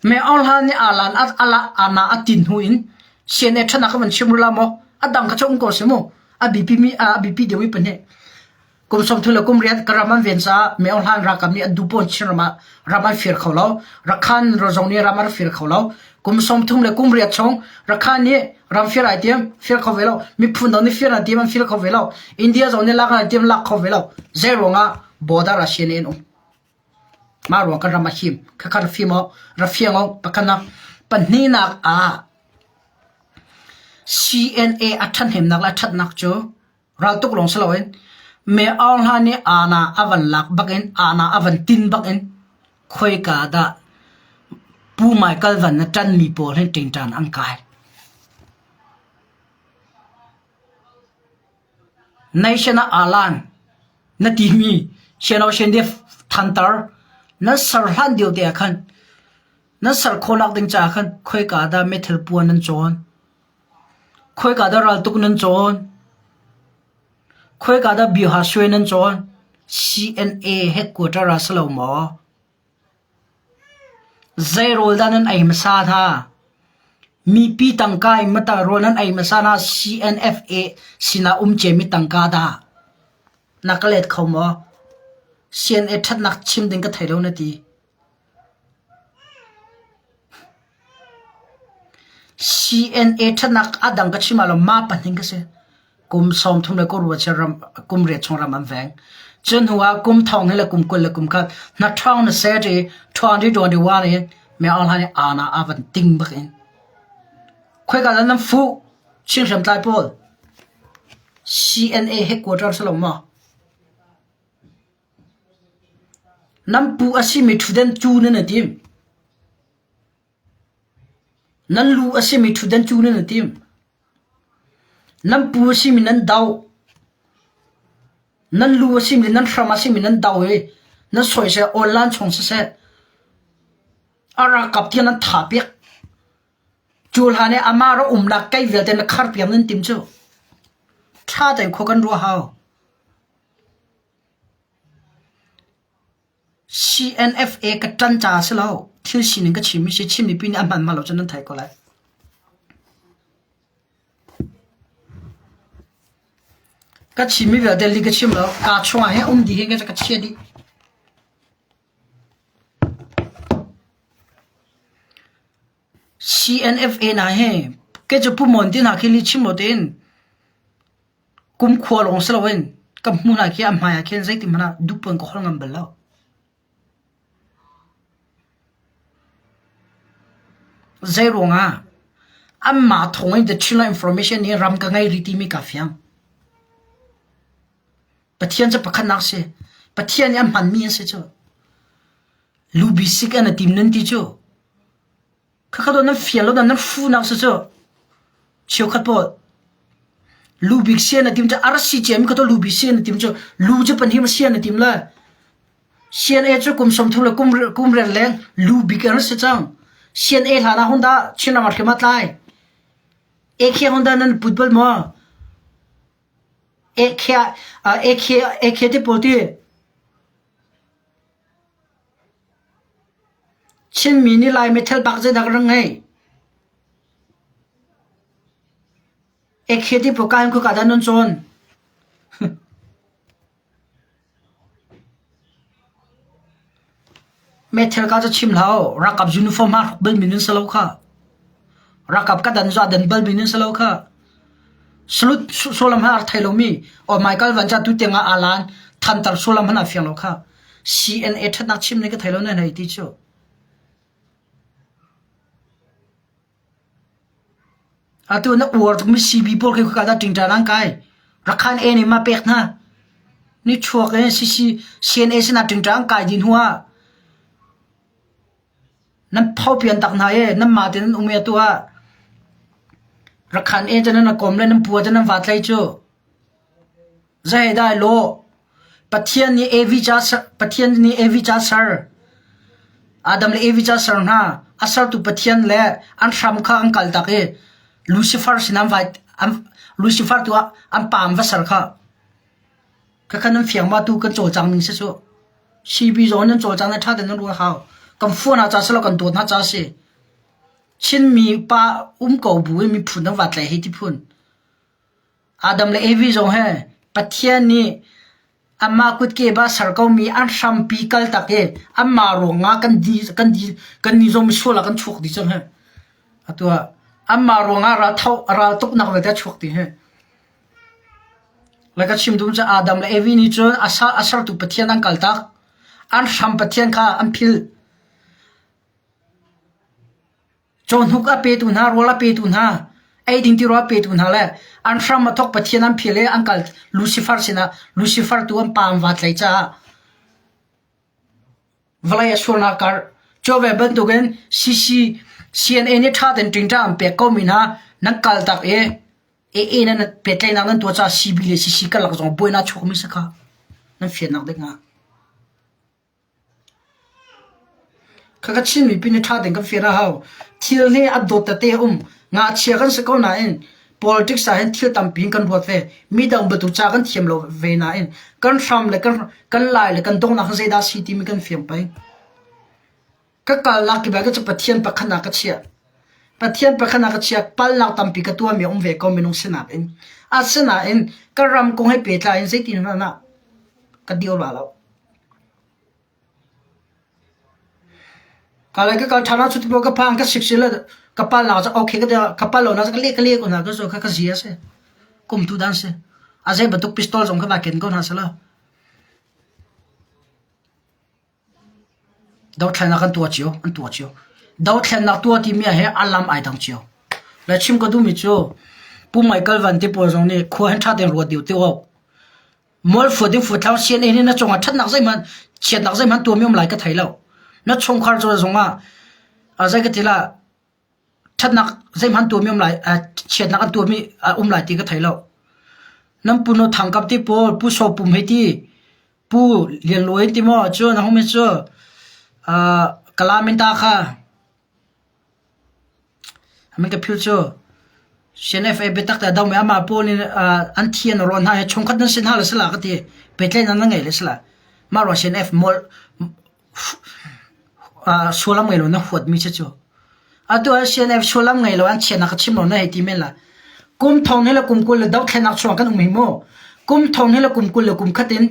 Me Aung Hla nih alan a aana a tin hnu in CNA ṭhatnak ka van chim rula maw? A dang kha cu um ko si mu. A bipi mi a bipi deuh i pahnih. Kum 30 le kum riat ka ram an ven caah Me Aung Hlaing ralkap nih an duh pawn Chinram ah ram an fir kho lo. Rakhan zong nih ram an fir kho lo. Kum 30 le kum riat chung Rakhan nih ram fir ai tiam fir kho ve lo. Miphun dang nih fir an tiam an fir kho ve lo. India zong nih lak an tiam lak kho ve lo. Zei ruangah border ah CNA an um. Mah ruang kan ram a him. Khakha ra fim awk, ra fiang awk pakhatnak. Pahnihnak ah CNA a ṭhathnemnak le a ṭhatnak cu Raltuk lawng si loin Me Aung Hla nih aana a van lak bakin aana a van tin bakin khoika dah Pu Michael Van na ṭanmi pawl hin ṭingṭan an kai. Nation ah alan na timi Sianokshende thantar nan ser hlan deuh te ah khan nan ser khawhnak ding caah khan khoika dah meithal puan nan cawn? Khoika dah raltuk nan cawn? Khoika dah bioha suai nan cawn? CNA headquarter ah si lo maw? Zei rawl dah nan ei hmasa hna? Mipi tangka in mata rawl nan ei hmasa hna CNFA sinah um ciami tangka dah? Na ka let kho maw? CNA ṭhatnak chim ding ka thei lo na ti. CNA ṭhatnak a dang ka chim ah lo mah pahnih ka si. Kum 30 le kum ruat ram kum riat chung ram an veng. Cun hnu ah kum thong hi le kum 20 le kum khat na ṭhawng na set i 2021 in me Aung Hlaing aana a van ting bak in. Khoika dah nan fuh Chin hriamtlai pawl CNA headquarter si lo maw? Nan pu a simi ṭhutdan cu nan i tim. Nan lu a simi ṭhutdan cu nan i tim. Nan pu a simi nan doh. Nan lu a simi nan hram a simi nan doh i nan soisel online chung siseh a ralkap tiang nan thah piak. Cu hlan i amah rak umnak kei vialte na kharpiak nan tim cu. Ṭha tein khua kan ruah hau. CNFA ka ṭan caah si lo. Thil sining ka chimmi si Chin mipi nih a hman hman lo cun nan theih ko lai. Ka chimmi vialte li ka chim lo. Kaa chungah hin um dih hin ka chia dih. CNFA hna hi kei cu Pu Mon ti hna khi lih chim lo tein Kumkhua lawng si loin ka hmuh hna khi a hmai ah khin zeitik hmanh ah duhpuan ka holh ngam bal lo. Zeiruangah anmah thawng in The Chinland Information nih ram ka ngei rih timi kaa fiang. Pathian cu pakhatnak si. Pathian nih a hmanmi an si cu. Lubi sik an a tim nan ti cu. Khakha nan fial lo nan funak si cu. Cheukhat pawl. Lu bik sian na tim cu arsi ciami kha to lu bik sian na tim cu lu cu panhim sian na tim lai. CNA cu kum 30 le kum kum riat leng lu bik an si cang. CNA hlan ah Honda Chinram ah hrim a tlai. Ekhe Honda nan put bal maw? Ekhe ekhe ekhe te pawl ti. Chinmi nih Lai metal bak zeidah kan rak ngei? Ekhe ti pawl ka hin khua dah nan cawn? Meithal ka cu chim hlah u, ralkap uniform aa hruk balmi nan si lo khah. Ralkap ka dan cu aa dan balmi nan si lo khah. Salut sullam hmanh a rak thei lomi aw Michael Van ca tutiang ah aa lan thantar sullam hmanh aa fiang lo khah. CNA ṭhatnak chim ning ka thei lo nan hei ti cu. Atu na uar tukmi CB pawl khi khika dah ṭingṭan an kai. Rakhan A nih ma pek hna. Ni chuak in CC CNA sinah ṭingṭan an kai dih hnu ah nan phopian tak hna i nanmah tein nan um i atu ah Rakhan A cu nan kawm le nan pua cu nan va tlai cu. Zei dah lawh? Pathian nih Evi ca Pathian nih Evi ca ser. Adam le Evi ca ser hna. A sertu Pathian le an hram kha an kal tak i Lucifer sin an vai an Lucifer tu ah an pa an va ser kha. Khakha nan fiang ma tu kan cawlcang ning si cu. CB zong nan cawlcang na ṭha tein nan ruah hau. Kan fuan ah ca si lo kan dawt hna ca si. Chinmi pa um ko bu in miphun dang va tlai hei ti phun. Adam le Evi zong he Pathian nih anmah kutke ba ser komi an hrampi kaltak i anmah ruangah kan di kan di kan ni zong misual ah kan chuak dih cang hi. Atu ah anmah ruangah ral tho ral tuknak vialte a chuak dih hi. Le ka chim duh cu Adam le Evi nih cun a sa a sertu Pathian an kaltak. An hram Pathian kha an philh. Cawhnuk a petu hna, rawl a petu hna, eiding tirawl a petu hna le an hram a thawk Pathian an phil i an kal Lucifer sinah Lucifer tu an pa an va tlaih caah vawlei a sualnak kar cu ve bantukin CC CNA nih ṭha tein ṭingṭa an pek komi hna nan kal tak i AA nan pehtlaihnak nan tuah caah CB le CC karlak zong buainak chuakmi si kha nan fiannak ding ah. Khakha Chin mipi nih ṭha tein kan fian a hau. Thil hi a dawt tete a um. Ngakchia kan si ko nain politics ah hin thil tampi in kan ruat ve. Midang bantuk ca kan thiam lo ve nain kan hram le kan kan lai le kan donghnak hi zeidah a si timi kan fiang peng. Ka kalnak kip ah cu Pathian pakhat ah ka chiah. Pathian pakhat ah ka chiah. Palnak tampi ka tuahmi a um ve ko minung sinak in. Asinain ka ram kong he pehtlai in zeitin hmanh ah ka dir la lo. Ka lai ka kal ṭhan ah cuti ka phang ka sik sila ka pal nak cu okay ka ka pal lo na ka le ka le ko hna ka zo kha ka zia si kum tu dan si a zei bantuk pistol zong kha va ken ko hna sala dothlennak an tuah cio an tuah cio dothlennak tuah timi he alam ai dang cio le chim ka duhmi cu Pu Michael Van te pawl zong nih khua hin ṭha tein ruat deuh te awk Mualfuat in fuat CNA nih na cungah ṭhatnak zeihmanh chiatnak zeihmanh tuahmi um lai ka thei lo. Na chungkhar cu zongah zei ka ti la ṭhatnak zeihmanh tuahmi um lai chiatnak an tuahmi um lai ti ka thei lo. Nan pu no thang kap ti pawl pu so pum hei ti pu Lian Luai ti maw cu na hung mi cu Kalaminta kha Amin ka philh cu CNFA biatak te a domi amah pawl nih an thi an rawn hna i chungkhat nan si hna le si la ka ti. Pehtlaihnak nan ngei le si la. Mah ruang CNF mual sualam ngei lo na huatmi si cu. Atu ah CNF sualam ngei lo an chiatnak ka chim lo na hei ti men la. Kum thong he le kum 20 le dothlennak chuang kan um hi mu. Kum thong he le kum 20 le kum khat in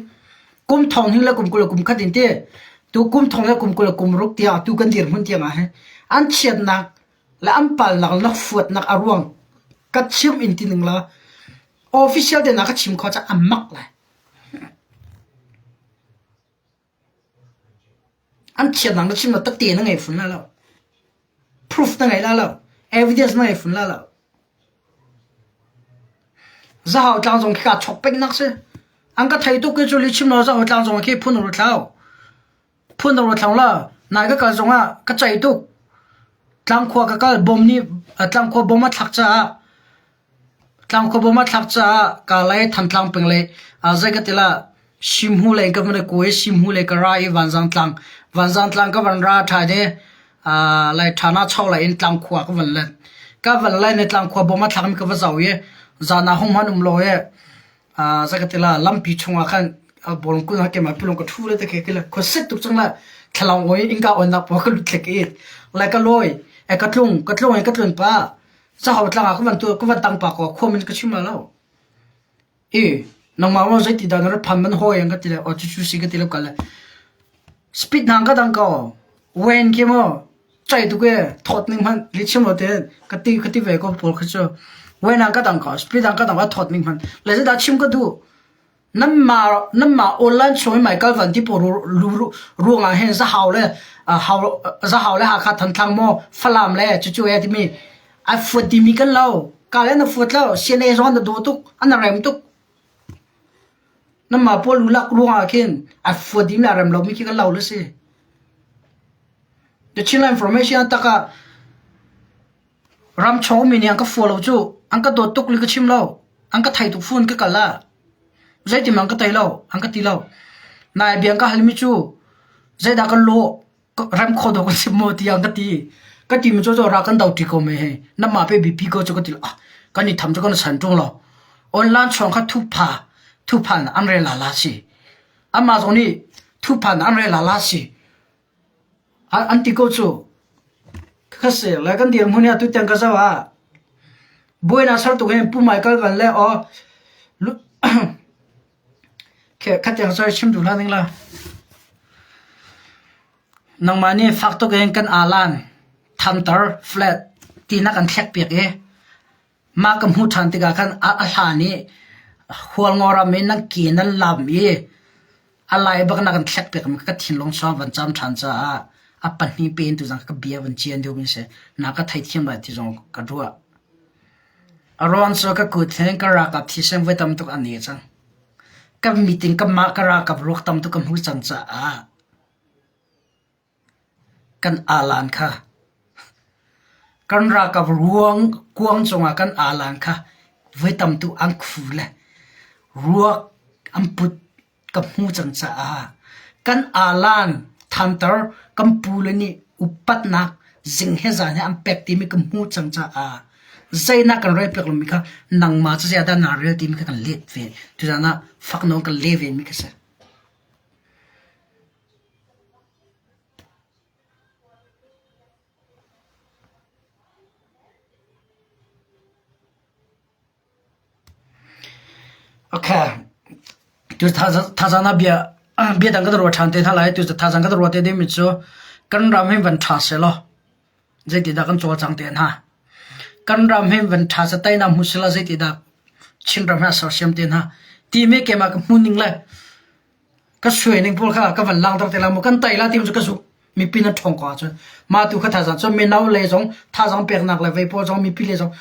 kum thong hing le kum 20 le kum khat in ti tu kum thong le kum 20 le kum ruk tiang tu kan dirhmun tiang ah hin an chiatnak le an palnak le fuatnak a ruang ka chim in ti ning la official te na ka chim kho ca a mak lai an chiatnak na chim la tate na ngei fun la lo proof na ngei la lo evidence na ngei fun la lo Zahau tlang zong khi kaa chok pengnak si. An ka thei tuk i cu lihchim lo zahau tlang zong khi phun ru thlau. Phun ru thlau la. Nai ka kal zongah ka cei tuk. Tlangkhua ka kal bom nih tlangkhua bom a thlak caah. Tlangkhua bawm a thlak caah Kalay Thantlang peng le zei ka ti la Simhu lei ka van i kuai Simhu lei ka ra i Vanzang tlang Vanzang tlang ka van ra ṭhai te lai ṭhana cho lai in Tlangkhua ka van let. Ka van len i Tlangkhua bawm a thlakmi ka va zoh i zan ah hung hmanh um lo i zei ka ti la lampi chungah khan bawlung kun ah keimah pilung ka ṭhu le te khi kila khuasit tuk cang la thlalang oi innka onnak pawl ka lut thlek i lai ka lawi e ka tlung ka tlung i ka tlun pah Sahau tlang ah ka van tu ka van tang pa ko khua min ka chim la lo. I nangmah mo zeiti dah na rat phan man hawi ang ka ti le o chu chu si ka ti lo kal le speed nang ka dang ko wen khi mo chai tu ke thot ning man li chim lo te ka ti ka ti ve ko pawl kha chu wen ang ka dang ko speed ang ka dang ka thot ning man le da chim ka du Nanmah nanmah online chung i Michael Van ti pawl ruangah hin Zahau le hau Zahau le Hakha Thantlang maw Falam le cucu he timi ai fuat dimi kan lo. Ka le na fuat lo. CNA zong an na daw tuk, an na rem tuk. Nanmah pawl lulak ruangah khin ai fuat dimi a rem lomi khi kan lo le si. The Chinland Information tak ah Ram chung ummi nih an ka fua lo cu an ka dawt tuk li ka chim lo. An ka thei tuk fun ka kal ah zeitin an ka tei lo, an ka ti lo. Nai bia an ka halmi cu zeidah kan lawh, rem kho dawh kan si maw tiah an ka ti. Ka timi cu ra kan do ṭi ko me he. Namah pe bipi ko cu ka ti lo. Ah, kan i tham cu kan san ṭung lo. Online chung kha thupha, thuphan an rel la la si. Amah zong nih thuphan an rel la la si. An ti ko cu. Ka si le kan dirhmun hi atu tiang ka zoh ah buainak ser tuk hin Pu Michael Van le aw khatiang sorry chim duh hlah ning la. Nangmah nih fak tuk in kan alan thantar flat ti na kan thlek piak i Mah ka hmuh ṭhan tikah khan a hlan i Hualngo ram i nan ke nan lam i a lai bak na kan thlek piakmi ka thinlung sawng van cam ṭhan caah a pahnih pe in tuzang ka bia van cian deuhmi si. Na ka theithiam lai ti zong ka ruah. A ruang cu ka kut hin ka ralkap thisen voi tam tuk a ne cang. Ka meeting kanmah ka ralkap ruak tam tuk ka hmuh cang caah Kan aalan kha kan ralkap ruang kuang cungah kan aalan kha voi tam tuk an khu le ruak an put ka hmu cang caah kan aalan thantar kan pule nih upatnak zing he zan he an pek timi ka hmu cang caah zeinak kan rel piak lomi kha nangmah cu zeiah dah naa rel timi kha kan let ve. Tuzaan ah fak nawn kan le ve mi kha si. Tu thazaang ah bia bia dang kan ruah ṭhan te hna lai. Tu thazaang kan ruah te dingmi cu kan ram hi van ṭha sehlaw zeitindah kan cawlcang te hna. Kan ram hi van ṭha seh teinak hmu selaw zeitindah Chinram hi a sersiam te hna timi keimah ka hmuh ning le ka suai ning pawl kha ka van langhter te la mu kan tai la ti cu ka zuk mipi na ṭhawng ko ahcun mah tu kha thazaang cun mino le zong thazaang peknak le vei pawl zong mipi le zong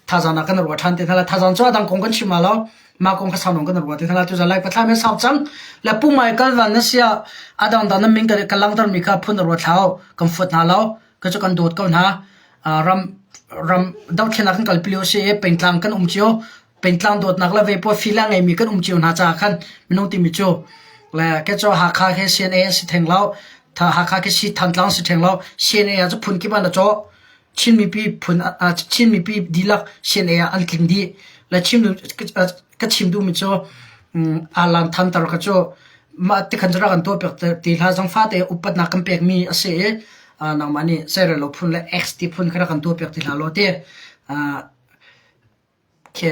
thazaang nak kan ruah ṭhan te hna la thazaang cu adang kong kan chim ma lo mah kong kha sau nawn kan ruah te hna la tu lai pathlai me sau cang le pu mai kal van na sia adang dang na min ka ka langhter mi kha phun na ruah thlau kan fuat hna lo ka cu kan dawt ko hna ram ram dothlennak kan kalpi lio si i pengtlang kan um cio pengtlang dawtnak le vei pawl feel a ngeimi kan um cio hna caah khan minung timi cu le ke cu Hakha khi CNA si theng lo Hakha khi si Thantlang si theng lo CNA ah cu phun kip ah na cawh Chin mipi phun Chin mipi dihlak CNA ah an tling dih le chim ka chim duhmi cu Alan Thantar kha cu mah tikhan cu rak kan tuah piak ti hlah zong fate upatnak kan pekmi a si i nangmah nih zeirel lo phun le X ti phun kha rak kan tuah piak ti hlah law ti Khi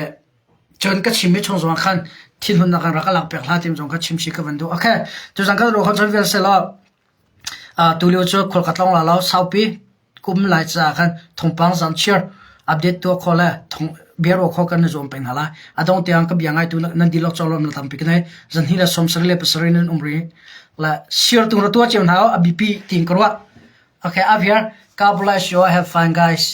cun ka chimmi chung zongah khan thinhunnak in rak ka lak piak hlah timi zong kha chim chih ka van duh. Okay, tuzan kan ruah khan cun vial selaw tulio cu khual ka tlawng la lo saupi kum lai caah khan thawngpang zamchir update tuah khawh le thong bia ruah khawh kan i zuam peng hna lai. A dong tiang ka bia ngaitu nan dihlak cawlawm na tampi ka nei. Zanhnih le 77 nan um rih. Le share tung ra tuah cio hna a bipi tiin ka ruah. Okay, up here. God bless you. Have fun guys.